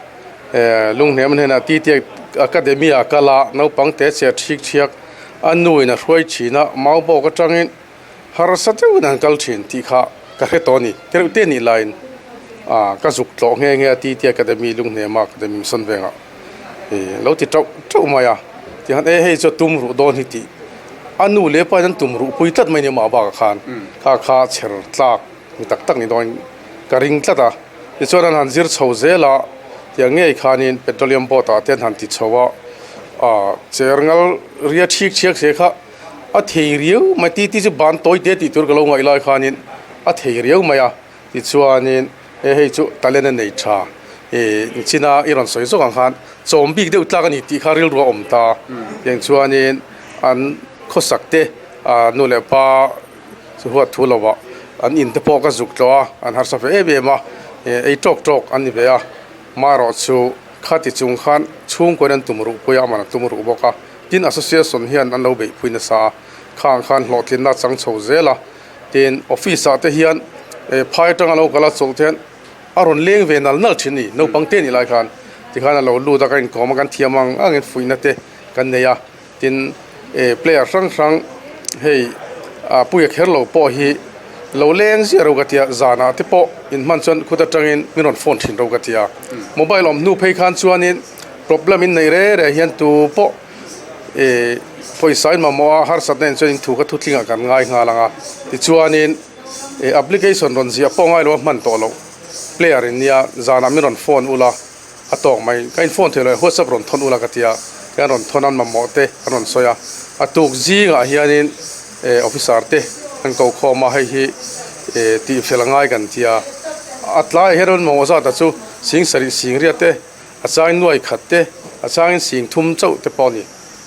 Lunghnem hnenah TT Academy ah kal a, naupang te che thik thiak a nu in a hruai thin a, mau bawk atangin harsa deuhin an kal thin tih kha ka hre tawh a ni. Tereuh te nih laiin ka zuk tlawh nghe nghe a TT Academy Lunghnema Academy Mission Vengah lo ti tauh tauh mai a, tihian e hei chu tum ruh dawn hi tih a nu leh pa in an tum ruh pui tlat mai ni mah bakah khan kha kha chher tlak mi tak tak ni dawn ka ring tlat a tichuan an han zir chho zel a tiang ngei khanin petroleum board ah te an han ti chho a ah cher ngal ria thik chhiak se kha a thei riau mai ti ti chu ban tawi te tih tur ka lo ngaih lai khanin a thei riau mai a tichuanin he hei chu talent a nei tha ih nichina i rawn sawi zawk ang khan chawm bik deuh tlak a ni tih kha rilru a awm ta tiang chuanin an khawsak te ah nu leh pa. Chu huat thu lo ah an in te pawh ka zuk tlawh a, an harsa ve em em a, ei tawk tawk an ni ve a, marawh chu khati chung khan chhungkawiin an tum ruh pui a, aman an tum ruh bawk a, tin association hian an lo beih pui nasa a, khang khan hlawhtlinna a chang chho zel a, tin office ah te hian phai atanga lo kal a chawlh te hian a rawn leng ve nal nal thin a ni, naupang te nih lai khan tikhan a lo lut a, ka inkawm a, kan thiam ang angin fuihna te kan nei a. Tin, player hrang hrang hei Puia kher lo pawh hi lo leng ziah ro ka tia, zanah te pawh inhman chuan khut atangin min rawn phone thin ro ka tia. Mobile awm hnu phei khan chuanin problem in nei re re hian tu pawh pawisa in mamawh a harsatna in chuan in thu kha thutlingah kan ngai nghal ang a. Tichuanin application rawn ziah pawh ngai lo a hman tawh loh player in nia zanah min rawn phone ula. A tawk mai, ka in phone thei lo e, whatsapp rawn thawn ula ka ti a, tihian rawn thawn an mamawh te an rawn sawi a, a tuk zingah hianin eh officer te an ko khawm a, hei hi eh tih fel a ngai kan ti a, a tlaiah hian rawn mamawh zat ah chu sing sarih sing riat te, a changin nuai khat te, a changin sing thum chauh te pawh a ni,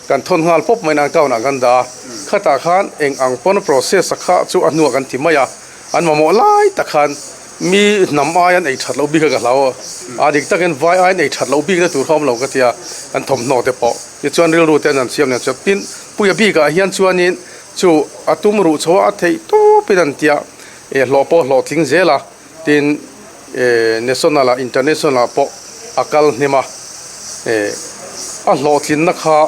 kan thawn nghal pawp mai in an account ah kan dah a, khatah khan eng ang pawn process a kha chu a hnuah kan ti mai a. An mamawh lai tak khan mi hnam ai an ei that loh bik a ka hlau a, a dik takin vai ai an ei that loh bikna tur kha awm lo ka tia, an thawmhnaw te pawh tichuan rilru te an han siam nen chuan tin Puia bikah hian chuanin chu a tum ruh chho a, a theih tawpin an tia eh hlawh pawh hlawhtling zel a, tin eh national ah international ah pawh a kal hnem a, eh a hlawhtlinna kha.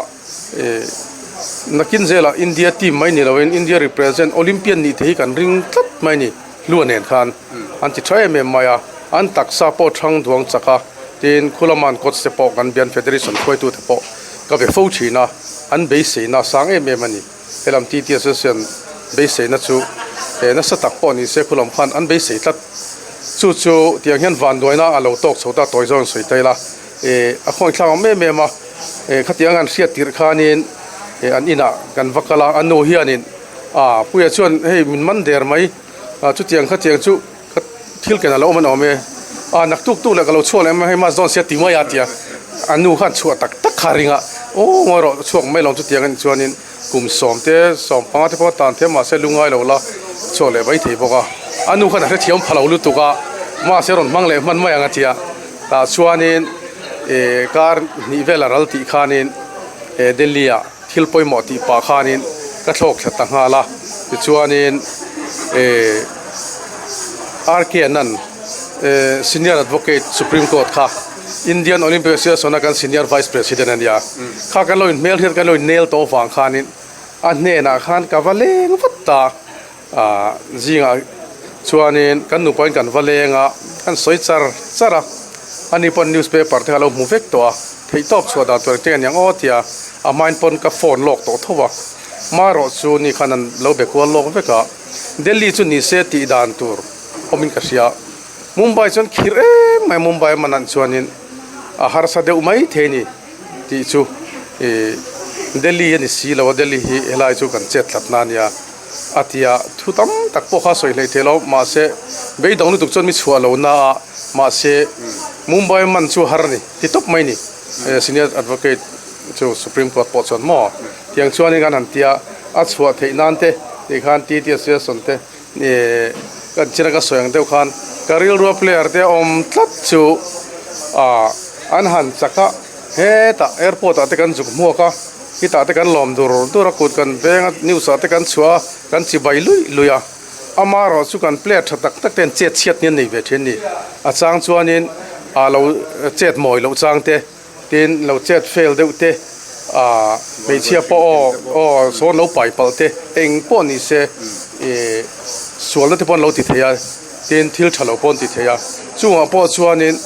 Nakin zelah India team mai ni loin India represent Olympian nih te hi kan ring tlat mai a ni. Hlua nen khan an ti tha em em mai a, an taksa pawh thang duang chak a, tin Khulaman coach te pawh kan bian federation hruaitu te pawh ka be fo thin a, an beiseina sang em em a ni. Helam TT Association beiseina chu nasa tak pawh ni se Khulam khan an beisei tlat. Chu chu tiang hian vanduaina a lo tawk chho ta tawi zawng sawi ta ila. Eh a khawi thlak awm em em a, eh khatiang an hriat tirh khanin eh an inah kan va kal a, a nu hianin ah Puia chuan hei min man der mai ah chutiang khatiang chu ka thil ken a lo awm an awm e, ah naktuk tuk leh ka lo chhuak leh em hei mas dawn sia ti mai a tia a nu khan chhuah tak tak kha a ring a. Aw ngawi rawh chhuak mai lo chutiang a nih chuanin kum sawm te sawm panga te pawh a tan thiam mahse lungai lo la chhuak leh mai thei bawk a, a nu khan a hrethiam pha lo lutuk a mahse rawn hmang leh hman mai ang a tia tah chuanin ih kar hnih vel a ral tih khanin eh Delhi ah thil pawimawh tih pah khanin ka thlawk thla ta nghal a tichuanin eh R K Anand eh senior advocate supreme court kha. Indian Olympic Association a kan Senior Vice President a nia. Kha kan lo inhmel hian kan lo innel tawh avang khanin a hnenah khan ka va leng vat ta a, zingah chuanin kan nupain kan va leng a, kan sawi char char a, ani pawn newspaper te kha a lo hmu vek tawh a, theihtawp chhuah dan tur engtin aniang aw tia a hmain pawn ka phone lawk tawh tho a, marawh chu ni khan an lo be kual lawk vek a, Delhi chu ni se tih dan tur awmin ka hria. Mumbai chuan khirh em mai Mumbai a man chuanin a harsa deuh mai thei a ni tih chu ih Delhi a ni si lo a Delhi hi helai chu kan chet tlat na a nia a ti a thu tam tak pawh kha a sawi hlei thei lo mahse beidawng lutuk chuan mi chhuah lo na a mahse Mumbai man chu har a ni ti tawp mai a ni senior advocate chu supreme court pawh chuan maw tiang chuanin kan han tia a chhuah theih nan te tikhan T T association te. Ih kan china ka sawi ang deuh khan ka rilrua player te awm tlat chu ah an han chak a hetah airport ah te kan zuk hmuak a khitah te kan lawm dur dur a kut kan veng a news ah te kan chhuah a kan chi bai luih luih a amaherawh chu kan player tha tak tak te an chet chhiat ni an nei ve thin a ni a chang chuanin ah lo chet mawi loh chang te. Tin, lo chet fel deuh te, ah hmeichhia pawh aw aw sawn lo pai palh te, eng pawh ni se ih sualna te pawh an lo ti thei a, tin thil tha lo pawh an ti thei a, chungah pawh chuanin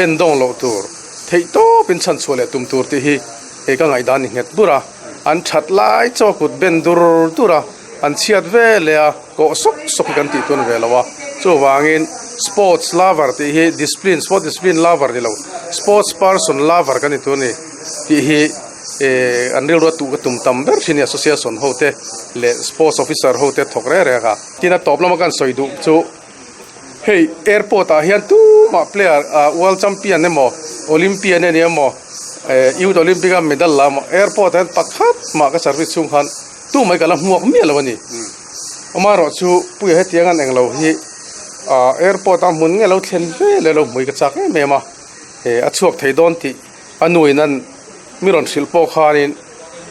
en dawng loh tur, theih tawpin chhan chhuah leh tum tur tih hi hei ka ngaihdan ni nghet bur a, an that lai chaw kut ben dur dur a, an chhiat ve leh a. Kawh sawk sawk hi kan tih tun ve lo a, chuvangin sports lover tih hi discipline sport discipline lover ni lo sports person lover kan ni tur a ni tih hi eh an rilru a tuh ka tum tam ber thin a ni association ho te leh sports officer ho te thawk reng reng a. Tin a tawp lama kan sawi duh chu hei airport ah hian tumah player ah world champion emaw olympian ania emaw eh youth olympic a medal la emaw airport ah hian pakhat mah ka service chhung khan Tu mai ka la hmuak miah lo a ni. Amaherawh chu Puia hetiang an englo hi ah airport a hmun nge lo thlen ve leh lo hmui ka chak em em a, eh a chhuak thei dawn tih a nuin an mi rawn hrilh pawh khanin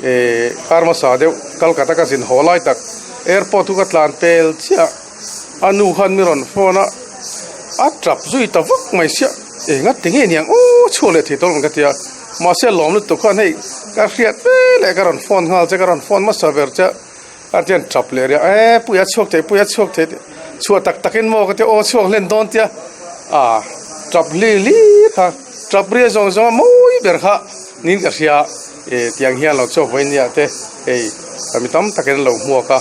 eh kar hmasa deuh Calcutta ka zin haw lai tak airport chu ka tlan pel chiah a nu khan mi rawn phone a, a tap zui ta vak mai siah enga ti nge niang aw chhuak leh thei dawn ka ti a. Mahse lawm lutuk khan hei ka hriat ve leh ka rawn phone nghal che ka rawn phone hmasa ber che a tian tap leh ria e pui a chhuak thei pui a chhuak thei chhuah tak tak in maw ka tia aw chhuak hlen dawn tia ah tap hli hli kha tap ria zawng zawng a mawi ber kha niin ka hria e tiang hian lo chhuak vawi nia te hei mi tam takin an lo hmuak a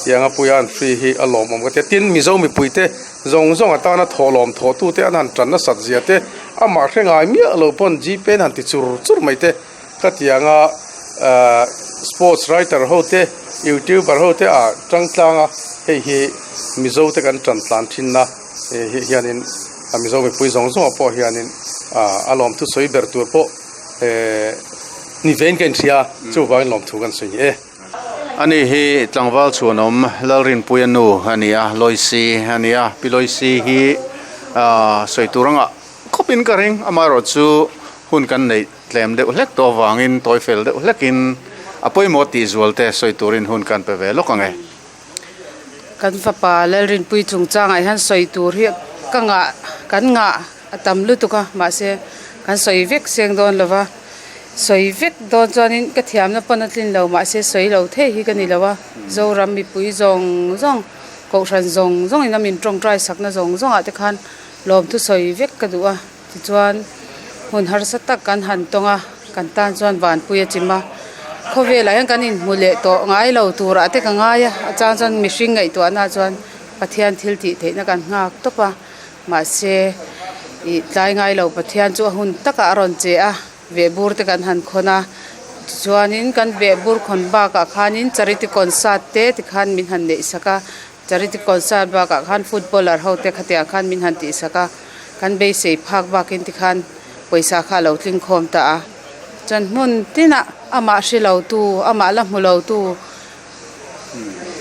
tiang a puia an free hi a lawmawm ka tia tin Mizo mipui te zawng zawng atana thawhlawm thawh tu te an han tan nasat zia te. Amah hre ngai miah lo pawn Gpay an han ti chur chur mai te ka ti ang a, ahh sports writer ho te youtuber ho te ah tang tlang a hei hi Mizo te kan tan tlan thin na hei hianin a Mizo mipui zawng zawng ah pawh hianin ah a lawmthu sawi ber tur pawh ehh ni vein ka inhria chuvangin lawmthu kan sawi e. Ani hi tlangval chhuanawm Lalrinpuia nu a ni a, Loisi a ni a, Pi Loisi hi aaa sawi tur anga khawpin ka ring, amaherawh chu hun kan neih tlem deuh hlek tawh avangin tawi fel deuh hlekin a pawimawh tih zual te sawi turin hun kan pe ve lawk ang e. Kan fapa Lalrinpui chungchangah hian sawi tur hi ka ngah kan ngah a tam lutuk a mahse kan sawi vek seng dawn lo va sawi vek dawn chuanin ka thiamna pawn a tlin lo mahse sawi lo thei hi ka ni lo a Zoram mipui zawng zawng kohhran zawng zawngin a min tawngtai sakna zawng zawngah te khan lawmthu sawi vek ka duh a. Tichuan, hmun harsa tak kan han tawng a, kan tan chuan vanpui a chim a. Khawvelah hian kan inhmu leh tawh ngai lo turah te ka ngai a, a chang chuan mihring ngaihtuahna chuan Pathian thil tih theihna kan nghak tawp a, mahse ih tlai ngai lo Pathian chu a hun takah a rawn che a, vehbur te kan han khawn a, tichuanin kan vehbur khawn bakah khanin charity concert te tikhan min han neih sak a. Charity concert bakah khan footballer ho te khatiang khan min han tihsak a, kan beisei phak bakin tikhan pawisa kha a lo tling khawm ta a. Chuan hmun tinah. Amah hre lo tu, amah la hmu lo tu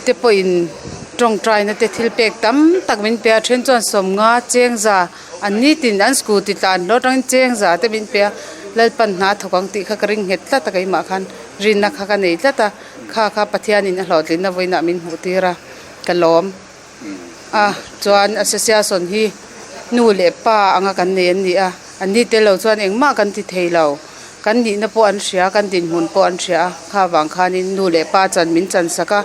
te pawhin tawngtaina te thil pek tam tak min pe a, then chuan sawmnga chengza an nitin an scooty tlan hlawh atangin chengza te min pe a, Lalpan hna thawk ang tih kha ka ring nghet tlat a keimah khan rinna kha ka nei tlat a, kha kha Pathianin a hlawhtlinna vawiinah min hmuh tir a, ka lawm. A chuan association hi nu leh pa anga kan nei an ni a, an ni tel lo chuan engmah kan ti thei lo, kan nihna pawh an hria kan dinhmun pawh an hria a, kha vang khanin nu leh pa chan min chan sak a,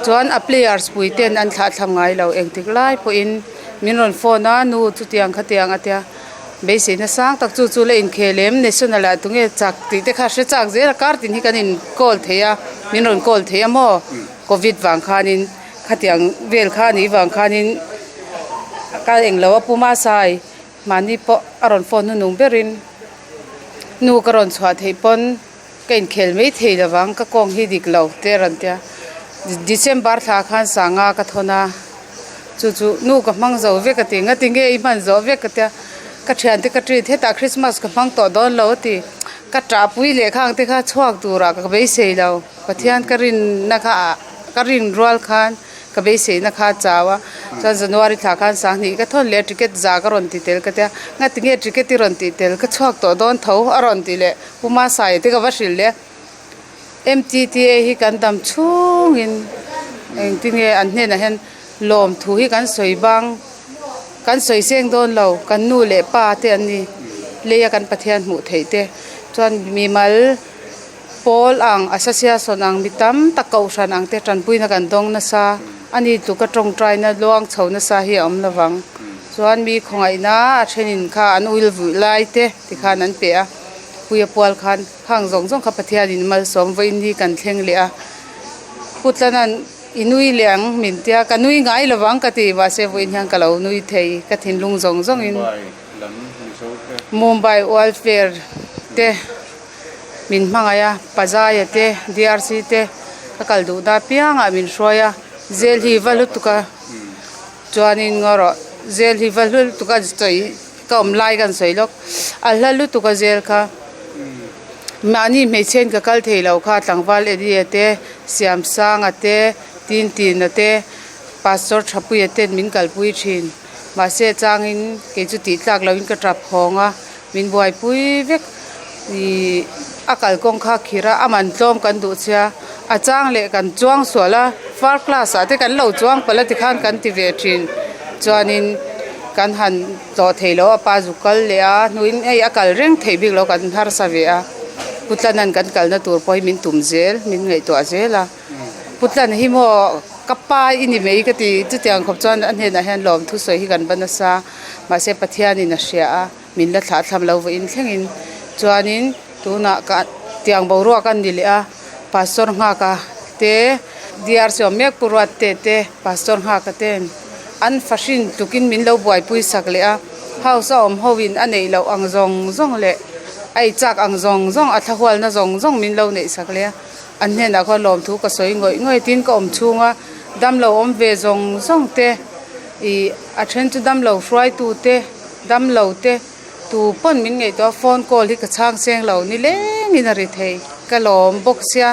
chuan a players pui ten an thlah thlam ngai lo engtik lai pawhin min rawn phone a nu chutiang khatiang a tia beiseina sang tak chu chu la inkhel em national ah tunge chak tih te kha hre chak zel a kar tin hi kan in call thei a min rawn call thei a maw covid vang khanin. Khatiang vel kha anih vang khanin ka englo a puma sai mahni pawh a rawn phone hnunung berin nu ka rawn chhuah theih pawn ka inkhel mai thei lovang ka kawng hi dik lo te a rawn tia December thla khan sanga ka thawn a chu chu nu ka hmang zo vek a ti ngati nge i hman zawh vek ka tia ka thiante ka treat hetah Christmas ka hmang tawh dawn lo a ti ka tahpui leh khang te kha chhuak turah ka beisei lo. Pathian ka rinna kha ka rin rual khan ka beiseina kha a chau a, chuan January thla khan Sanghnih ka thawn leh a ticket za ka rawn ti tel ka tia, ngati nge ticket i rawn tih tel ka chhuak tawh dawn tho a rawn ti leh Pu Masaia te ka va hrilh leh MTTA hi kan dam chhungin engtin nge an hnenah hian lawmthu hi kan sawi bang kan sawi seng dawn lo kan nu leh pa te an ni leia kan Pathian hmuh theih te chuan mimal. Pawl ang, Association ang, mi tam tak kohhran ang te tanpuina kan dawng nasa a ni tluka tawngtaina luang chho nasa hi a awm lovang. Chuan mi khawngaihna a thenin kha an uil vuih lai te tikhan an pe a, Puia pual khan khang zawng zawng kha Pathianin malsawm vawiin hi kan thleng leh a. Putlana'n i nui leh ang min tia, ka nui ngai lovang ka ti, mahse vawiin hian ka lo nui thei, ka thinlung zawng zawngin Mumbai Welfare te. Min hmangaih a, Pazaia te, DRC te ka kal duh na apiangah min hruai a, zel hi va lutuk a, chuanin ngaw rawh, zel hi va hlu lutuk a sawi ka awm lai kan sawi lawk, a hla lutuk a zel kha, mahni hmeichhiain ka kal thei lo kha tlangval Eddie-a te, Siamsanga te, Tintina te, Pastor Thapuia ten min kalpui thin, mahse changin kei chu tih tlak loin ka tap hawng a. Min buaipui vek ih a kalkawng kha khir a, a man tlawm kan duh chhia, a chang leh kan chuang sual a, far class ah te kan lo chuang palh a tikhan kan ti ve thin, chuanin kan han tlawh thei lo a pa zuk kal leh a hnuin hei a kal reng theih bik lo kan harsa ve a, Putlana'n kan kalna tur pawh hi min tum zel, min ngaihtuah zel a, Putlana hi maw ka pa i ni mai ka ti, chutiang khawp chuan a hnenah hian lawmthu sawi hi kan va nasa, mahse Pathianin a hria a. Min la thlah thlam lo vawiin thlengin chuanin tunah ka tiang boruak a ni leh a pastor nghaka te DRC awm mek pu ruat te te pastor nghaka ten an fahrin tlukin min lo buaipui sak leh a house a awm ho in a neih loh ang zawng zawng leh a ei chak ang zawng zawng a thlahualna zawng zawng min lo neih sak leh a an hnenah khuan lawmthu ka sawi ngawih ngawih tin ka awm chhunga damlo awm ve zawng zawng te ih a then chu damlo hruaitu te. Damlo te tu pawn min ngaihtuah a phone call hi ka chhang seng lo ni lengin a ri thei ka lawm bawk sia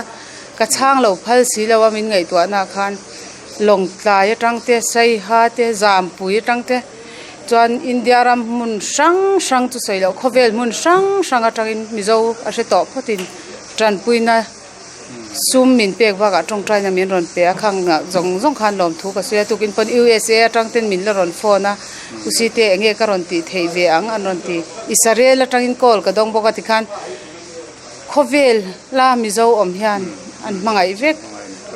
ka chhang lo phal si lo a min ngaihtuah na khan lawngtlai atang te saiha te zampui atang te chuan India ram hmun hrang hrang chu sawi loh khawvel hmun hrang hrang atangin mizo a hre tawh phawtin tanpuina. Sum min pek bakah tawngtaina min rawn pe a, khang zawng zawng khan lawmthu ka sawi a, tukin pawn USA atang ten min la rawn phone a, U Site eng nge ka rawn tih theih ve ang an rawn ti, Israel atangin call ka dawng bawk a tikhan khawvel la Mizo awm hian an hmangaih vek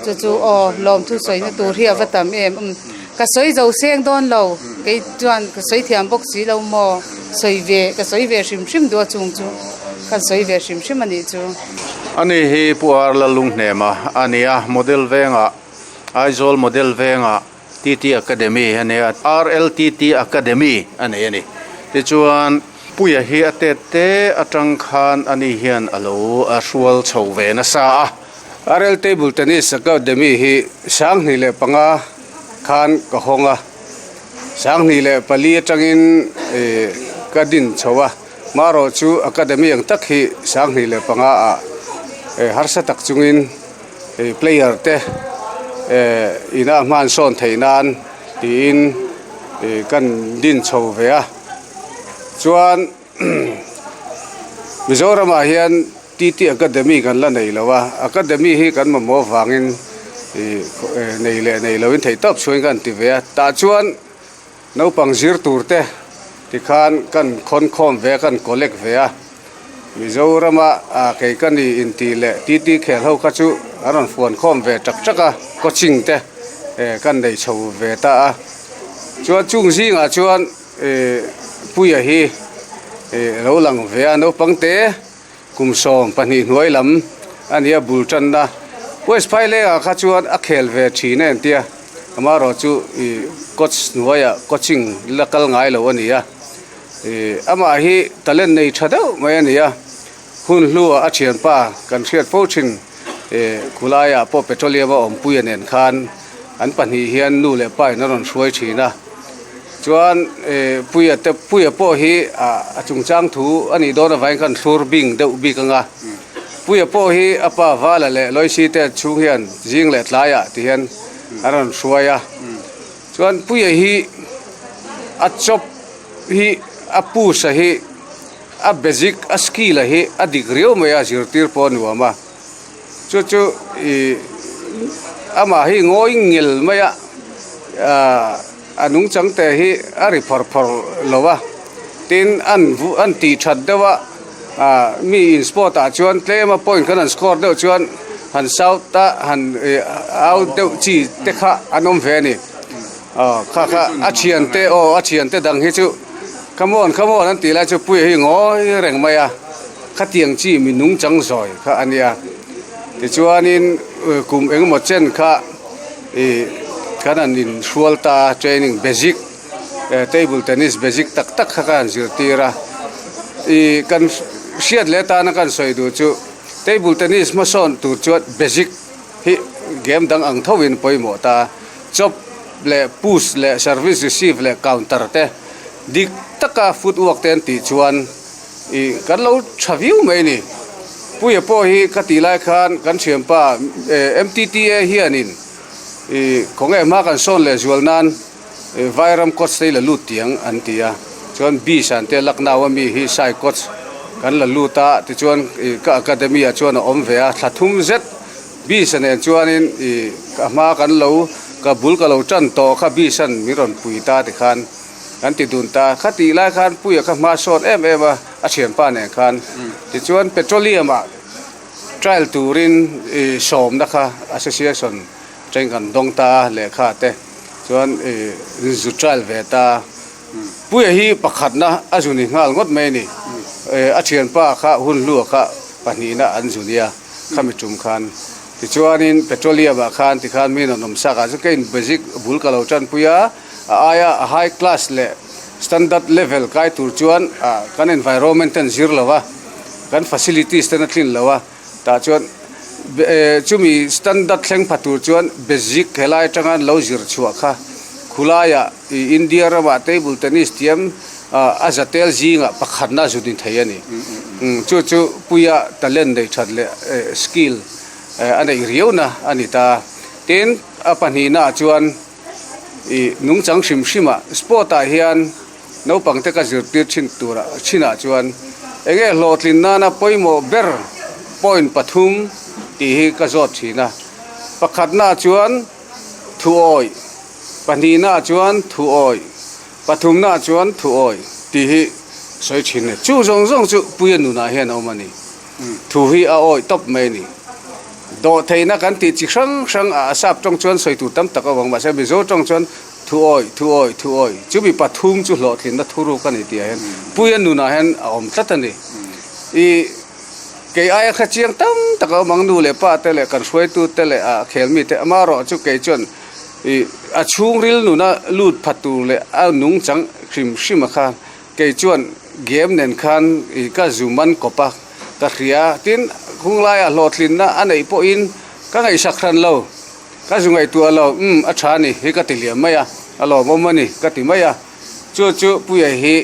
chu chu aw lawmthu sawina tur hi a va tam em umm ka sawi zo seng dawn lo kei chuan ka sawi thiam bawk si lo maw sawi ve ka sawi ve hrim hrim duh a chung chu ka sawi ve hrim hrim a nih chu. Ani hi Pu Ar Lalunghnema a ni a, Model vengah, Aizawl Model vengah TT Academy a nei a, RLTT Academy a nei a ni. Tichuan, Puia hi a tet te atang khan ani hian a lo hrual chho ve nasa a. RL Table Tennis Academy hi 2005 khan ka hawng a, 2004 atangin ka din chho a. Marawh chu Academy ang tak hi 2005 ah Harsa tak chungin player te ina hman sawn theih nan tiin kan din chho ve a. Chuan Mizoramah hian TT Academy kan la nei lo a, Academy hi kan mamawh avangin nei leh nei loin theihtawp chhuain kan ti ve a. Tah chuan Naupang zir tur te tikhan kan khawn khawm ve a, kan collect ve a. Mizorama kei ka ni intih leh TT khel ho kha chu an rawn fuan khawm ve tak tak a, coaching te kan nei chho ve ta a. Chuan chung zingah chuan Puia hi lo lang ve a, naupang te. Kum 12 hnuai lam a nia bul tanna West Phailengah kha chuan a khel ve thin a entia amaherawh chu ih coach hnuaiah coaching la kal ngai lo a ni a ih amah hi talent nei tha deuh mai a ni a hun hluah a thianpa kan hriat fo thin ih khulaiah pawh petroleum a awmpuia nen khan an pahnih hian nu leh pa in a rawn hruai thin a. Chuan Puia te Puia pawh hi a chungchang thu a nih dawn avangin khan thlur bing deuh bik ang a. Puia pawh hi a pa Vala leh Loisi te chhung hian zing leh tlaiah ti hian an rawn hruai a. Chuan Puia hi a chawp hi a push a hi a basic a skill a hi a dik riau mai a zirtir pawh a nuam a. Chu chu ih amah hi ngawi ngel mai a ahh a nungchang te hi a ri phawr phawr lo a tin an an tih that deuh a ahh mi in sport ah chuan tlem a point khan an score deuh chuan han shout a han ih au deuh chi te kha an awm ve a ni aw kha kha a thiante aw a thiante dang hi chu come on come on an tih lai chu puia hi ngawi reng mai a. Khatiang chi mi nungchang zawi kha a nia. Tichuanin kum engemaw chen kha ih kan han inhrual ta a, training basic table tennis basic tak tak kha ka han zirtir a. Ih kan hriat leh atana kan sawi duh chu table tennis hmasawn tur chuan basic hi game dang ang tho in pawimawh ta a. Chop leh push leh service receive leh counter te dik taka footwork te an tih chuan. Ih kan lo tha viau mai a ni. Puia pawh hi ka tih lai khan kan thianpa MTTA hianin ih khawnge hma kan sawn leh zual nan Vairam coach te hi la lut tiang an ti a. Chuan Bisan te Lucknow a mi hi Sai coach kan la lut a tichuan ih ka academy ah chuan a awm ve a thla thum zet Bisa nen chuanin ih ka hma kan lo ka bul ka lo tan tawh kha Bisan min rawn pui ta tikhan. Kan ti dun ta. Kha tih lai khan Puia kha hma sawt em em a, a thianpa nen khan. Tichuan Petroleum ah trial turin ih sawmna kha association atangin kan dawng ta a lehkha te chuan ih zu trial ve ta. Puia hi pakhatna a zu ni nghal ngawt mai a ni. A thianpa kha hun hlua kha pahnihna an zu nia khami tum khan. Tichuanin Petroleum ah khan tikhan mi rawn awm sak ah chuan ka in basic bul ka lo tanpui a. A aia a high class leh standard level kai tur chuan kan environment ten zir lo a, kan facilities ten a tlin lo a, tah chuan chumi standard thleng pha tur chuan basic helai atanga an lo zir chhuah kha khulaiah India ramah table tennis thiam a za tel zingah pakhatna a zut in thei a ni. Chu chu puia talent nei that leh skill a neih riauna a ni ta. Tin, a pahnihnaah chuan. Ih nungchang hrim hrim ah sport ah hian naupang te ka zirtir thin tur ah thin ah chuan eng nge hlawhtlin nana pawimawh ber point pathum tih hi ka zawt thin a pakhatna ah chuan thuawih pahnihna ah chuan thuawih pathumna ah chuan thuawih tih hi sawi thin a ni chu zawng zawng chu puia nunah hian a awm a ni. Thu hi a awih tawp mai a ni. Dawhtheihna kan tih chi hrang hrang a sap tawng chuan sawi tur tam tak a awm ang mahse Mizo tawng chuan thu awih, thu awih, thu awih chu mi pathum chu hlawhtlinna thuruk a ni tih ah hian Puia nunah hian a awm tlat a ni. I kei aia kha chiang tam tak a awm ang nu leh pa te leh kan hruaitu te leh a khelmi te amaherawh chu kei chuan i a chhungril nuna lut pha tur leh a nungchang hrim hrim a kha Kei chuan game nen khan i ka zu man kawp a, ka hria. Tin, khunglaiah hlawhtlinna a neih pawhin ka ngaihsak hran lo. Ka zu ngaihtuah lo, umm, a tha a ni, hi ka ti liam mai a, a lawmawm a ni, ka ti mai a. Chu chu Puia hi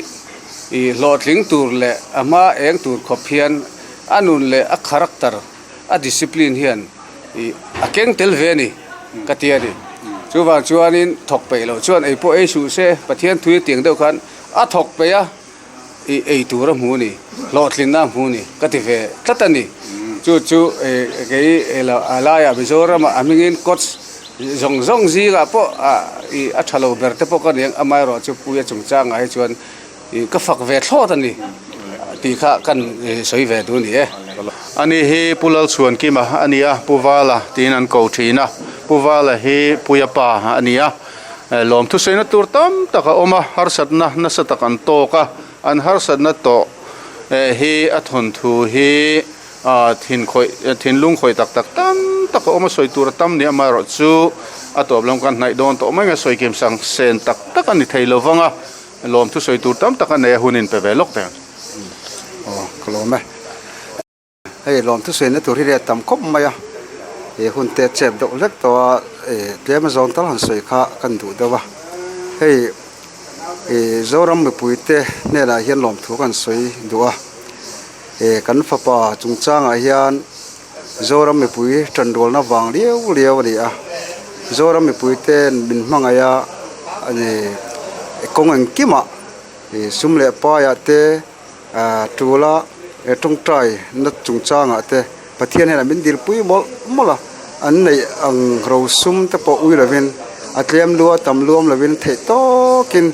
i hlawhtling tur leh a hma eng tur khawp hian a nun leh a character. a discipline hian ih a keng tel ve a ni ka ti a ni. Chuvang chuanin thawk peih loh chuan ei pawh ei suh se, Pathian thui tiang deuh khan a thawk peih a, ih ei tur a hmu a ni, hlawhtlinna a hmu a ni ka ti ve tlat a ni. Chu chu kei a laiah Mizoramah a hmingin coach zawng zawng zingah pawh ih a tha lo ber te pawh ka ni ang, amaherawhchu Puia chungchangah hi chuan Ih ka fak ve thlawt a ni tih kha kan sawi ve duh a ni e. Ani hi Pu Lalchhuankima a ni a, Pu Vala tiin an ko thin a. Pu Vala hi Puia pa a ni a, lawmthu saina tur tam tak a awm a, harsatna nasa tak an tawk a, an harsatna tawh hi a thawnthu hi thin khawih thinlung khawih tak tak tam tak a awm a, sawi tur a tam ni amaherawhchu a tawp lam kan hnaih dawn tawh mai ang a, sawi kim sang sen tak tak a ni thei lo vang a. Lawm thu sawi tur tam tak a nei a hun in pe ve lawk teh ang. Aw ka lawm e. Hei lawm thu sawi na tur hi reh tam khawp mai a, he hun te chep deuh hlek tawh a, eh tlem a zawng tal han sawi kha kan duh deuh a. Hei ih Zoram mipui te hnenah hian lawm thu kan sawi duh a, eh kan fapa chungchangah hian Zoram mipui tanrualna vang liau liau a ni a, Zoram mipui ten min hmangaih a ani kawng engkimah ih sum leh paiah te ah tula tawngtai na chungchangah te Pathian hian min dilpui mawlh mawlh a, an neih ang rosum te pawh ui lovin a tlem lua tam luam lovin theih tawkin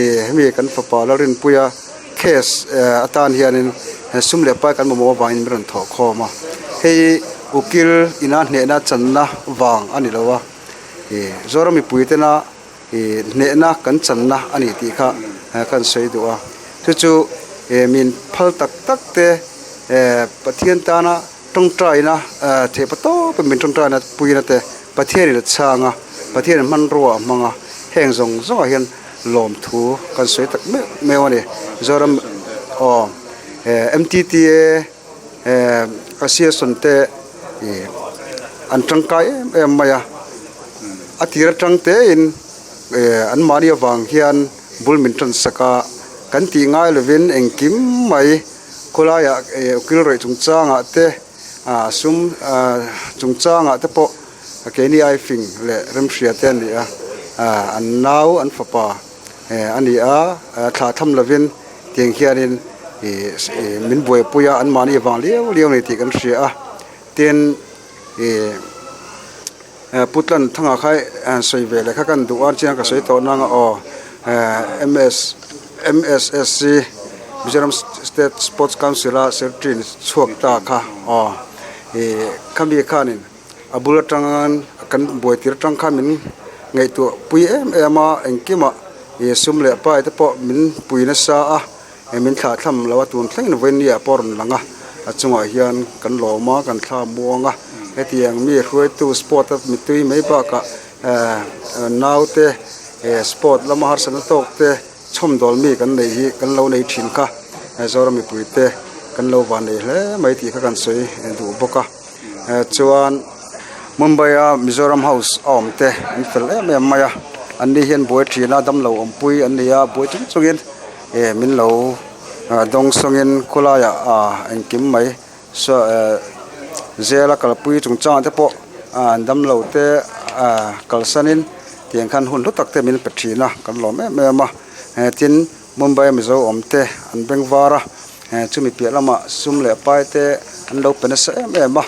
ih hemi kan fapa Lalrinpuia. Case atan hianin sum leh pai kan mamawh avangin min rawn thawh khawm a, hei ukil ina hnehna channa vang a ni lo a, ih Zoram mipui tena ih hnehna kan channa a ni tih kha kan sawi duh a, chu chu ih min phal tak tak te Pathian tana tawngtaina theih pa tawp min tawngtaina puina te Pathianin a chhang a, Pathianin hmanrua a hmang a, heng zawng zawngah hian lawmthu kan sawi tak meuh meuh a ni. Zoram aw M_T_T_A association te ih an tangkai em em mai a, a tir atang tein ih anmahni avang hian bul min tan sak a, kan tih ngai lovin engkim mai khawlaiah ih ukil rawih chungchangah te ah sum ah chungchangah te pawh Keini ai fing leh remhria te an ni a, an nau an fapa a ni a, thlah tham lovin tiang hianin ih min buaipui a, anmahni vang liau liau a ni tih kan hria a, tin ih Pu Tlanthanga kha sawi ve leh kha kan duh a, chiang ka sawi tawh nang a aw MS MSSC Mizoram State Sports Council a secretary ni chhuak ta kha aw ih khami khanin. A bul atang kan buai tir atang khan min ngaihtuah pui em em a engkimah ih sum leh pai te pawh min pui nasa a eh min thlah thlam lo a tun thlengin vawiin ni ah pawh a rawn lang a a chungah hian kan lawm a kan thla muang a hetiang mi hruaitu sport a mitui mai bakah eh naute eh sport lama harsatna tawk te chhawmdawl mi kan neih hi kan lo nei thin kha Zoram mipui te kan lo van nei hle mai tih kha kan sawi duh bawk a. Chuan Mumbai a Mizoram House a awm te an fel em em mai a, an ni hian buai thin a damlo awmpui an ni a, buai chung chungin eh min lo dawng sawngin khawlaiah ah engkim mai saw eh zela kalpui chungchangah te pawh an damlo te ah kalsanin tiang khan hun hlu tak te min pe thin a kan lawm em em a, tin Mumbai a Mizo awm te an beng var a. Chumi piah lamah sum leh pai te an lo pe nasa em em a,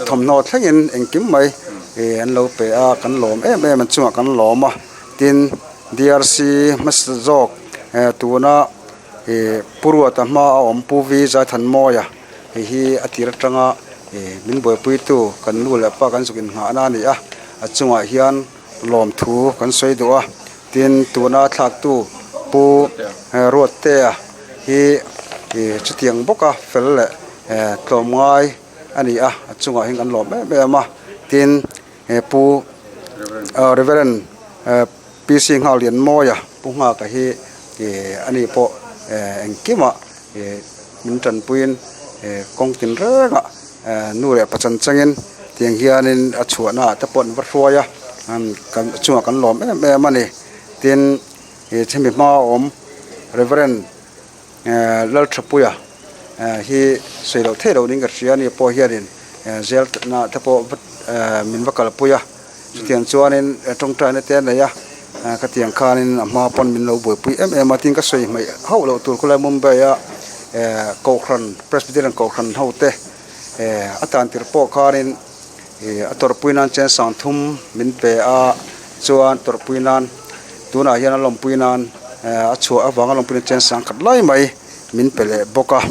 thawmhnaw thlengin engkim mai an lo pe a, kan lawm em em an chungah kan lawm a, tin D_R_C hmasa zawk tuna Pu Ruata hma a awm Pu V Zaithanmawia hei hi a tir atanga min buaipuitu kan nu leh pa kan zuk innghahna a ni a, a chungah hian lawmthu kan sawi duh a. Tin, tuna thlaktu Pu Ruattea hi chutiang bawka fel leh tlawmngai a ni a, a chungah hian kan lawm em em a. Tin, Pu Reverend PC Nghaklianmawia Pu Nghaka hi a ni pawh engkimah min tanpuiin kawng tin rengah nu leh pa chan changin tiang hianin a chhuahnaah te pawh an va hruai a kan chungah kan lawm em em a ni tin ih chhemi hma a awm Reverend Lalthapuia hi sawi loh theih loh niin ka hria a ni pawh hianin. Zel na te pawh min va kalpui a, chutiang chuanin tawngtaina te a nei a, khatiang khanin a hma pawn min lo buaipui em em a, tin ka sawi hmaih hauh loh tur khawlai Mumbai a Kohhran Presbyterian Kohhran ho te a tan tirh pawh khanin a tawrhpui nan chen sangthum min pe a, chuan tawrhpui nan tunah hian a lawmpui nan a chhuah avanga lawmpui nan chen sangkhat lai mai min pe leh bawk a.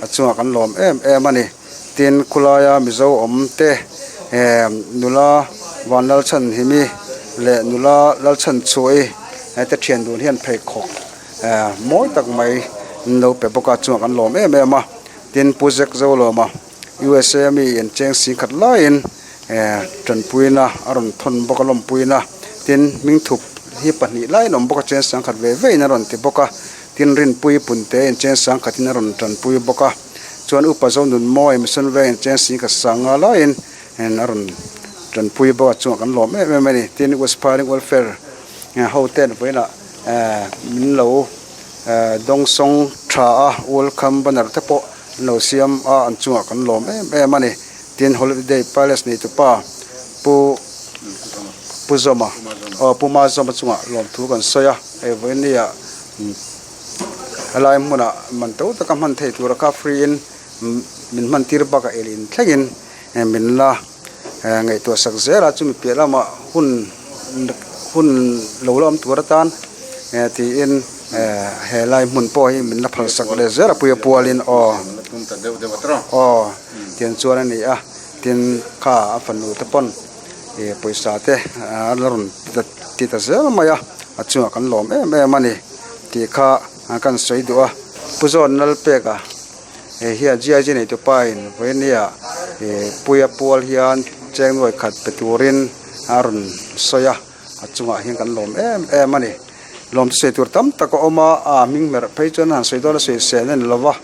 A chungah kan lawm em em a ni. Tin, khulaia Mizo awm te eh nula Vanlalchhanhimi leh nula Lalchhanchhuahi te thian dun hian pheikhawk eh mawi tak mai an lo pe bawk a, a chungah kan lawm em em a. Tin, Pu Zek Zolawma USA mi in cheng sing khat laiin eh tanpuina a rawn thawn bawk a, lawmpuina. Tin, hmingthup hi pahnih laiin a awm bawk a, cheng sangkhat ve vein a rawn ti bawk a. Tin Rinpui Punte in cheng sang khatin a rawn tanpui bawk a, chuan Upa Zonunmawi Mission Veng in cheng sing khat sang nga laiin a rawn tanpui bawk a, chungah kan lawm em em a ni. Tin West Phaileng Welfare ho ten vawiinah min lo dawngsawng tha a, welcome banner te pawh an lo siam a, an chungah kan lawm em em a ni. Tin Holiday Palace neitupa Pu Pu Zawma aw Pu Mazawma chungah lawmthu kan sawi a, hei vawinia helai hmunah man to taka hman thei tura kha free in min hman tir bakah el in thlengin min la ngaihtuah sak zel a, chumi piah lamah hun hun lo la awm tur atan tiin helai hmun pawh hi min la phal sak leh zel a puia pualin aw aw. Tiang chuan a ni a, tin kha a fanu te pawn ih pawisa te a la rawn ti ta zel mai a, a chungah kan lawm em em a ni tih kha kan sawi duh a. Pu Zawn Lalpeka hei hian GIG neitu pa in vawinia ih puia pual hian cheng nuai khat pe turin a rawn sawi a, a chungah hian kan lawm em em a ni. Lawm chu sawi tur tam tak a awm a, a hming hmerh phei chuan han sawi dawn a sawi sel a ni lo va.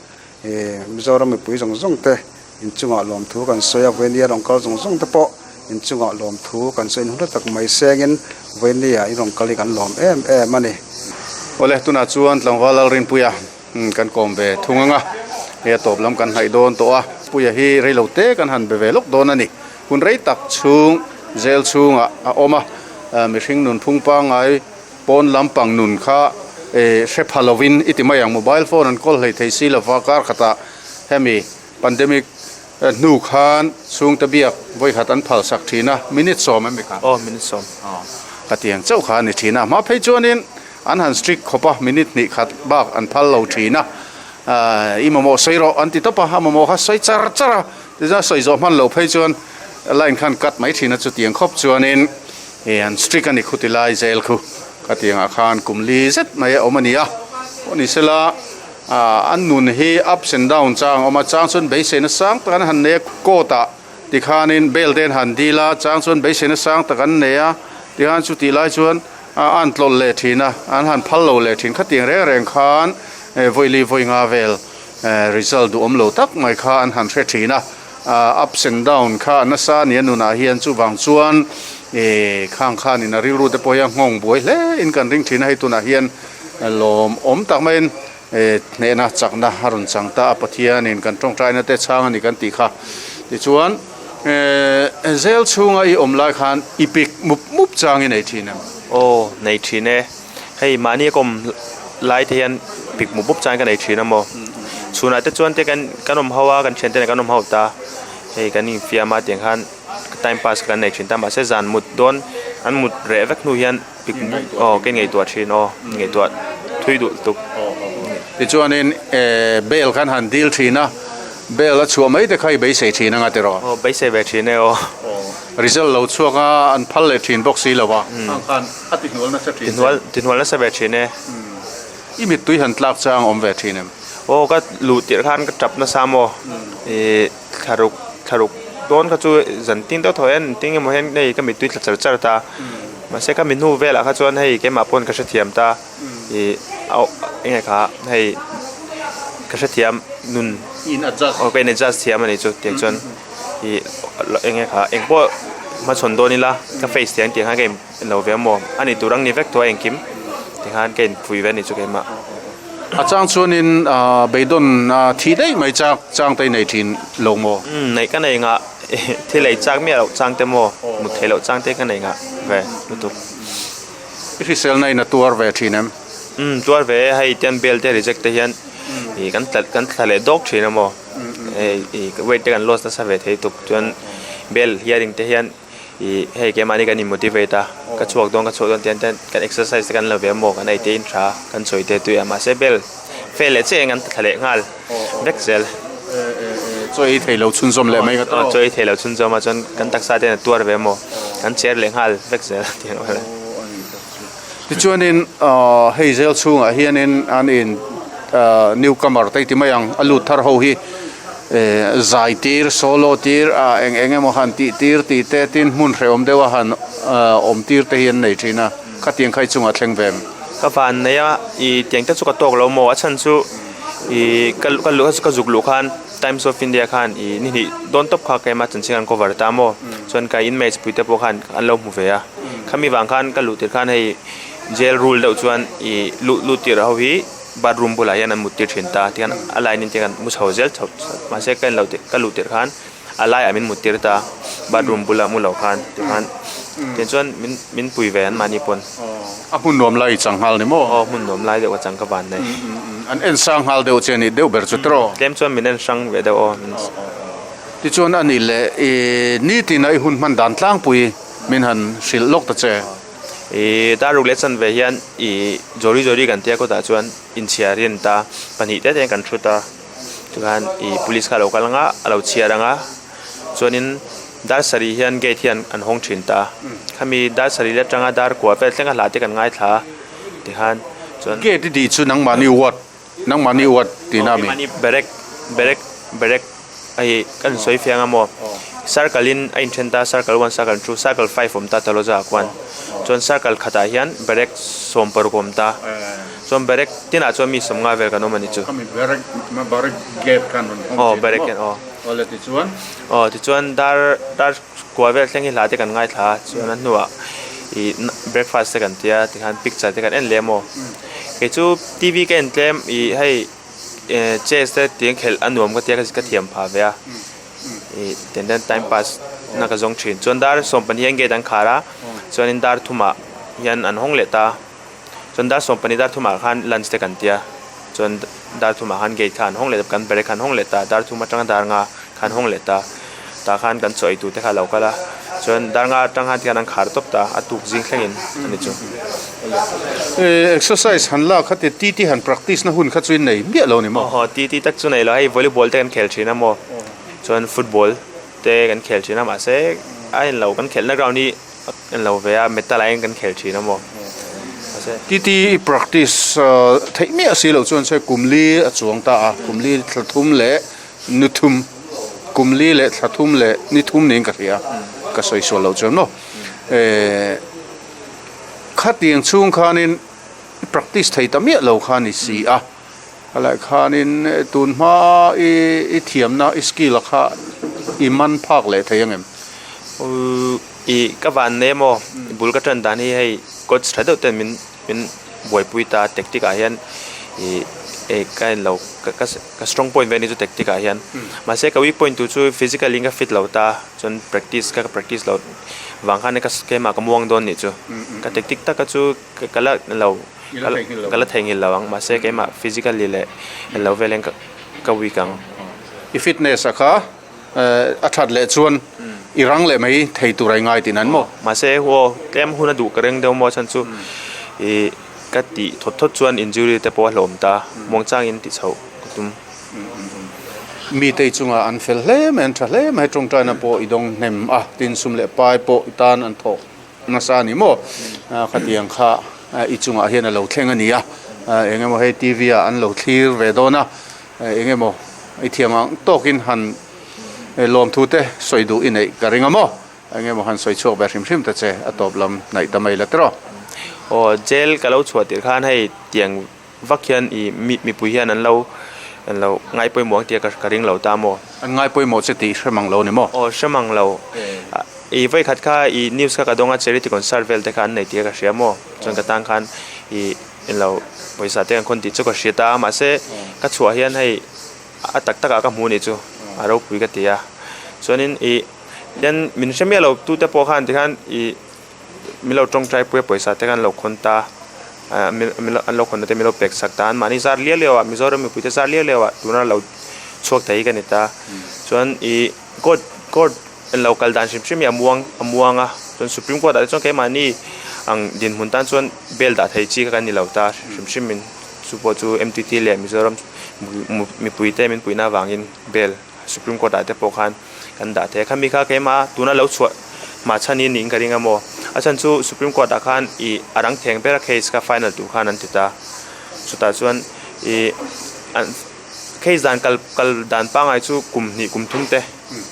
Mizoram mipui zawng zawng te inchungah lawmthu kan sawi a, Vawini a rawn kal zawng zawng te pawh inchungah lawmthu kan sawi inhun tak mai sengin Vawini ah in rawn kal hi kan lawm em em a ni. Awle, tunah chuan tlangval Lalrinpuia kan kawm ve thung ang a, hei a tawp lam kan hnaih dawn tawh a, Puia hi reilo te kan han be ve lawk dawn a ni. Hun rei tak chhung jail chhungah a awm a, mihring nunphung pangngai Pawn lampang nun kha hre pha lovin i ti mai ang, mobile phone an kawl hlei thei si lova kar khatah hemi pandemic hnu khan chhungte biak vawikhat an phal sak thin a, minute sawm em mi kha? Aw, minute sawm. Aw, ka ti ang chauh kha a ni thin a, hma phei chuanin an han strict khawp a, minute hnih khat bak an phal lo thin a, i mamawh sawi rawh an ti tawp a, a mamawh kha sawi char char a, tichuan sawi zawh hman loh phei chuan line khan cut mai thin a, chutiang khawp chuanin. Hei an strict a ni khuti lai zel khu ka tih angah khan kum li zet mai a awm a ni a pawh ni sela ah an nun hi ups and down chang a awm a chang chuan beiseina sang tak an han nei a court ah tikhanin bail te an han dil a chang chuan beiseina sang tak an nei a tikhan chutih lai chuan a an tlawlh leh thin a an han phal lo leh thin khatiang reng reng khan vawi li vawi nga vel result duhawm lo tak mai kha an han hre thin a. Ups and down kha a nasa a ni a nunah hian chuvang chuan ih khang khanin a rilru te pawh hi a nghawng buai hle in kan ring thin a hei tunah hian lawm awm tak maiin ih hnehna chakna a rawn chang ta a Pathianin kan tawngtaina te chhang a ni kan tih kha tichuan eh zel chhunga i awm lai khan i pik mup mup chang i nei thin em? Aw nei thin e. Hei mahni a kawm lai te hian pik mup mup chang ka nei thin a maw chhunah te chuan te kan kan awm ho a kan thian te nen kan awm ho ta hei kan infiam a tiang khan time pass kan nei thin ta mahse zan mut dawn an mut reh vek hnu hian pik aw ka inngaihtuah thin aw inngaihtuah thui duh lutuk. Tichuanin eh bail khan han dil thin a bail a chhuah mai te kha i beisei thin anga tiraw? Aw beisei ve thin e aw. Result lo chhuak a an phal leh thin bawk si lo a. Ang khan a ti hnual nasa thin che. Ti hnual nasa ve thin e. I mittui han tlak chang awm ve thin em? Aw ka luh tirh khan ka tap nasa maw ih thlaruk thlaruk dawn kha chu zan tin deuh thaw hian tin emaw hian hei ka mittui tla char char ta mahse ka mi hnu velah kha chuan hei keimah pawn ka hrethiam ta ih enge kha hei ka hrethiam nun aw ka in adjust thiam a nih chu tiang chuan. Ih eng nge kha eng pawh hmachhawn dawn ila ka face te ang tih khan ka in lo ve amaw a ni tur ang ni vek tawh a engkim tikhan ka inpui ve a ni chu keimah. A chang chuanin ah beidawn a thi daih mai chak chang te i nei thin lo maw? Umm neih ka nei ngah. thil ei chak miah loh chang te maw mut theih loh chang te ka nei ngah ve lutuk. I hriselna in a tuar ve thin em? Umm tuar ve e, hei tian bel te reject te hian ih kan tla kan tla leh dawk thin a maw ih weight te kan loss nasa ve thei tuk chuan bel hearing te hian ih hei keimahni kan in motivate a ka chhuak dawn ka chhuak dawn tian te kan exercise te kan la ve a maw kan ei te in tha kan sawi te tui a mahse bel fail leh chiah in kan tla leh nghal vek zel. Chaw ei thei lo chhunzawm leh mai ka tawh. Chaw ei thei lo chhunzawm a chuan kan taksa te hian a tuar ve a maw kan cher leh nghal vek zel tiang vel. Tichuanin hei zel chhungah hianin an in newcomer te ti mai ang a lut thar ho hi zai tir solo tir ah eng eng emaw han tih tir tih te tin hmun hrehawm deuh a han awm tir te hi an nei thin a khatiang kha i chungah thleng ve em? Ka van nei a ih tiang te chu ka tawk lo maw a chhan chu ih ka ka ka zuk luh khan Times of India khan ih ni hnih dawn tawp kha keimah chanchin an cover ta maw chuan ka in match pui te pawh khan an lo hmu ve a khami vang khan ka luh tir khan hei jail rule deuh chuan ih luh lut tir ho hi bathroom bulah hian an mut tir thin ta tihian a line in tihian mu chho zel chho mahse ka en loh ka luh tirh khan a laiah min mut tir ta bathroom bulah mu loh khan tikhan tichuan min min pui ve an mahni pawn. A hmun nuam lai i chang nghal ni maw? Aw hmun nuam lai deuh a chang ka van nei. An en sang nghal deuh che a nih deuh ber chu tiraw? Tlem chuan min en hrang ve deuh aw. Tichuan a nih leh i nitin a i hun hman dan tlangpui min han hrilh lawk ta che. I daruk leh chanve hian i jori jori kan tia kawtah chuan inchhiar hi an ta pahnih te te kan thut a. Chuan ih police kha a lo kal anga a lo chhiar anga chuanin dar sarih hian gate hian an hawng thin ta khami dar sarih leh atanga dar kua vel thleng a hlah te kan ngaithla a tikhan chuan Gate i tih chu nangmahni ward nangmahni ward tihna a mi? Nangmahni barrack barrack barrack hei kan sawi fiang a maw circle in a inthen ta circle one circle two circle five awm ta Taloja ah khuan chuan circle khatah hian barrack 16 awm ta. Chuan barrack tinah chuan mi 50 vel kan awm a ni chu. Khami barrack barrack gate khan rawn hawng Aw barrack hian aw. Aw le tichuan. Aw tichuan dar dar kua vel thleng hi hla te kan ngaithla a chuan a hnuah ih breakfast te kan tia tikhan picture te kan en leh maw. Kei chu TV ka en tlem ih hei eh chess te tiang khelh a nuam ka tia ka thiam phah ve a ih tiang ten time pass na ka zawng thin. Chuan dar 12 hian gate an khar a chuanin dar thumah hian an hawng leh ta. Chuan dar 12 dar thumah khan lunch te kan tia chuan dar thumah khan gate kha an hawng leh kan barrack kha an hawng leh ta dar thum atanga dar nga kha an hawng leh ta tah khan kan chaw ei tur te kha a lo kal a chuan dar nga atang khan tikhan an khar tawp ta a tuk zing thlengin a ni chu. Exercise han lak kha ti TT han practice na hun kha chu in nei miah lo ni maw? Aw TT tak chu nei lo hei volleyball te kan khel thin a maw chuan football te kan khel thin a mahse a inlo kan khelhna ground hi En lo ve a, metal ah hian kan khel thin a maw? Mahse. TT i practice theih miah si loh chuan se kum li a chuang ta a, kum li thla thum leh ni thum, kum li leh thla thum leh ni thum niin ka hria, ka sawi sual loh chuan maw? Khatiang chhung khanin i practice thei ta miah lo kha ni si a. Helai khanin tun hma i i thiamna i skill a kha i man phak leh thei angem? I ka van nei emaw bul ka tan dan hi hei coach tha deuh ten min min buaipui ta tactic ah hian ih eh ka en lo ka ka strong point ve a ni chu tactic ah hian mahse ka weak point tur chu physically in ka fit lo ta chuan practice ka practice loh vang khan ka keimah ka muang dawn nih chu ka tactic taka chu ka la lo. Ka la theihnghilh lo ang mahse keimah physically leh lo vel hian ka weak ang. I fitness a kha a that leh chuan i rang leh mai thei tur a i ngai tih nan maw? Mahse aw tlem hun a duh ka reng deuh maw chhan chu ih ka tih thawt thawt chuan injury te pawh a hlawm ta muangchangin ti chhoh ka tum. Mite i chungah an fel hle mai an tha hle mai tawngtaina pawh i dawng hnem a tin sum leh pai pawh i tan an thawk. Nasa a ni maw? Khatiang kha i chungah hian a lo thleng a ni a, eng emaw hei TV ah an lo thlir ve dawn a, eng emaw i thiam ang tawkin han lawmthu te sawi duh i neih ka ring a maw? Eng emaw han sawi chhuak ve hrim hrim ta che, a tawp lam hnaih ta mai la tiraw? Aw, jail ka lo chhuah tirh khan hei tiang Vak hian i mi mipui hian an lo an lo ngai pawimawh ang tih a ka ring lo ta maw? An ngai pawimawh che tih hre mang lo ni maw? Aw hre mang lo. I vawikhat kha i news kha ka dawng a charity concert vel te kha an nei tih ka hria maw? Chuan ka tan khan i englo pawisa te an khawn tih chu ka hria ta a mahse ka chhuah hian hei a tak takah ka hmu nih chu a ropui ka ti a. Chuanin i. Tian min hre miah lo tute pawh khan tikhan ih min lo tawngtai pui a pawisa te khan an lo khawn ta ah an lo khawn na te min lo pek sak ta an mahni zar liau liau ah Mizoram mipui te zar liau liau ah tuna lo chhuak thei hi ka ni ta chuan ih court court an lo kal dan hrim hrim hi a muang a muang a chuan supreme court ah te chuan keimahni ang dinhmun tan chuan bail dah thei chi kha kan ni lo ta hrim hrim in chu pawh chu M_T_T leh Mizoram mipui te min puihna avangin bail supreme court ah te pawh khan. kan dah thei a khami kha keimah tuna lo chhuah hma chhan hi niin ka ring a maw a chhan chu supreme court ah khan ih a rang theng ber a case kha final tur khan an ti ta chutah chuan ih an case dan kal kal dan pangngai chu kum hnih kum thum te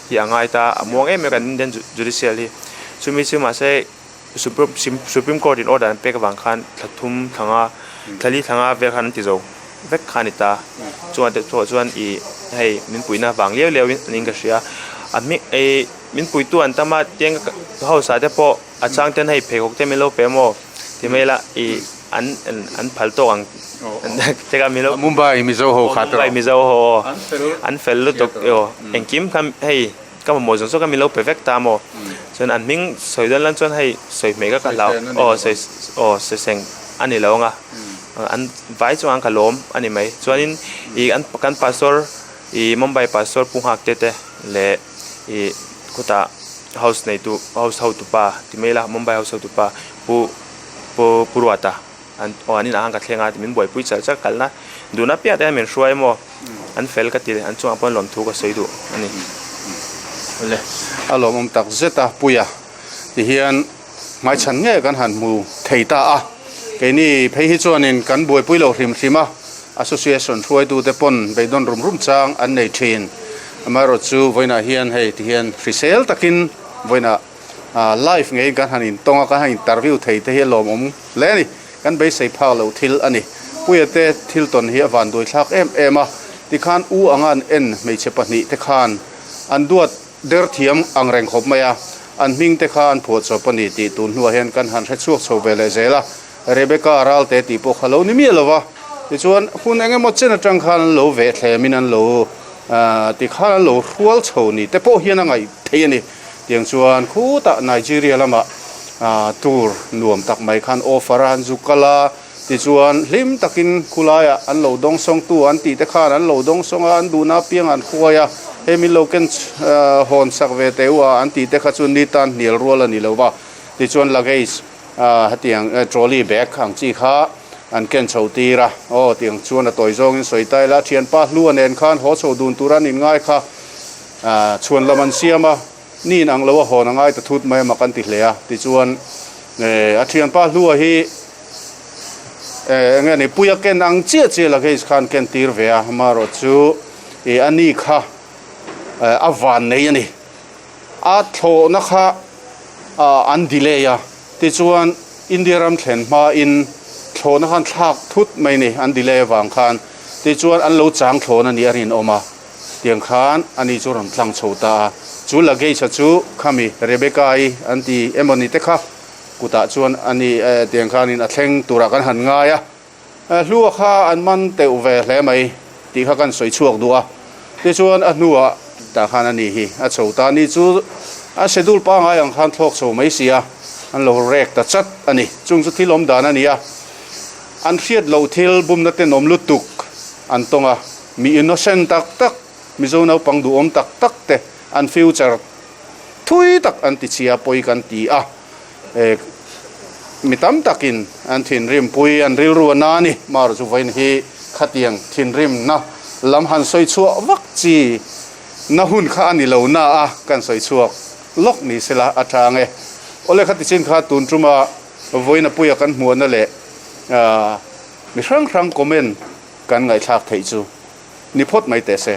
hi a ngai ta a muang em em kan Indian judicial hi chumi chu mahse Supreme Court in order an pek avang khan thla thum thla nga thla li thla nga vel khan an ti zo vek kha a ni ta. Chuan teh pawh chuan ih hei min puihna vang liau liau in niin ka hria. A hming ih min puitu an tam a tiang house ah te pawh a chang ten hei pheikhawk te min lo pe maw ti mai ila ih an an phal tawk ang te kha min lo Mumbai Mizo ho kha Mumbai Mizo ho aw an fel lutuk aw engkim kha hei. Ka mamawh zawng zawng kha min lo pe vek ta maw? Chuan an hming sawi dawn lan chuan hei sawi hmeh ka ka hlau aw sawi aw sawi seng a ni lo ang a, an vai chuang an ka lawm a ni mai. Chuanin ih an kan pastor ih Mumbai pastor Pu Nghak te te leh ih khutah house neitu house hotupa ti mai ila Mumbai house hotupa Pu Pu Pu Ruata. An aw an inah khan ka thleng a min buaipui char char kalna duhna piah te hian min hruai maw an fel ka ti an chungah pawh lawmthu ka sawi duh a ni. Awle a lawmawm tak zet a Puia ti hian hmaichhan nge kan han hmu thei ta a keini phei hi chuanin kan buaipui lo hrim hrim a association hruaitute pawn beidawn rum rum chang an nei thin amaherawhchu chu vawiinah hian hei ti hian hrisel takin vawiinah Live ngeiin kan han intawng a, kan han interview thei te hi a lawmawm hle a ni. Kan beisei phak loh thil a ni. Puia te thil tawn hi a van duaithlak em em a, tikhan u anga an en hmeichhe pahnih te khan an duat der thiam ang reng khawp mai a, an hming te kha an phuah chawp a ni tih tun hnuah hian kan han hre chhuak chho ve leh zel a. Rebecca Ralte tih pawh kha lo ni miah lo va, tichuan hun eng emaw chen atang khan an lo veh thlemin an lo tikhan an lo hrual chho ni te pawh hian a ngaih theih a ni. Tiang chuan khutah Nigeria lamah tour nuam tak mai khan offer a an zu kal a, tichuan hlim takin khulaiah an lo dawngsawngtu an tih te khan an lo dawngsawng a, an duhna apiang an hruai a, hei min lo ken hawn sak ve teh u a an tih te kha chu ni tan hnial rual a ni lo va, tichuan luggage hetiang trolley bag ang chi kha an ken chho tir a, aw tiang chuan a tawi zawngin sawi ta ila thianpa hlua nen khan haw chho dun tur an inngai kha. Chhuan lam an siam a, ni in ang lo a hawn a ngai ta thut mai a mak an ti hle a, tichuan a thianpa hlua hi eng nge ni puia ken ang chiah chiah luggage khan ken tir ve a, amaherawh chu ih a ni kha a van nei a ni, a thlawhna kha an delay a, tichuan India ram thlen hmain thlawhna khan thlak thut mai ni an delay avang khan, tichuan an lo chang thlawn a nih a rinawm a. Tiang khan ani chu rawn tlang chho ta a, chu luggage-a chu khami Rebecca-i an ti emaw ni te kha kutah chuan ani tiang khanin a thleng turah kan han ngai a, hlua kha an man teuh ve hle mai tih kha kan sawi chhuak duh a, tichuan a hnuah tah khan ani hi a chho ta, ni chu a schedule pangngai ang khan thlawk chho mai si a, an lo rek ta chat a ni, chung chu thil awm dan a ni a, an hriat loh thil bumna tenawm lutuk an tawng a. Mi innocent tak tak, Mizo naupang duhawm tak tak te an future thui tak an ti chhia pawi kan ti a, eh mi tam takin an thinrim pui an rilru a na a ni. Marawh chu vawiin hi khatiang thinrimna lam han sawi chhuah vak chi na hun kha a ni lo na a, kan sawi chhuak lawk ni sela a tha ang e. Awle khati chin kha tun tuma vawiin a puia kan hmuahna leh mi hrang hrang comment Kan ngaihthlak theih chu ni phawt mai teh se.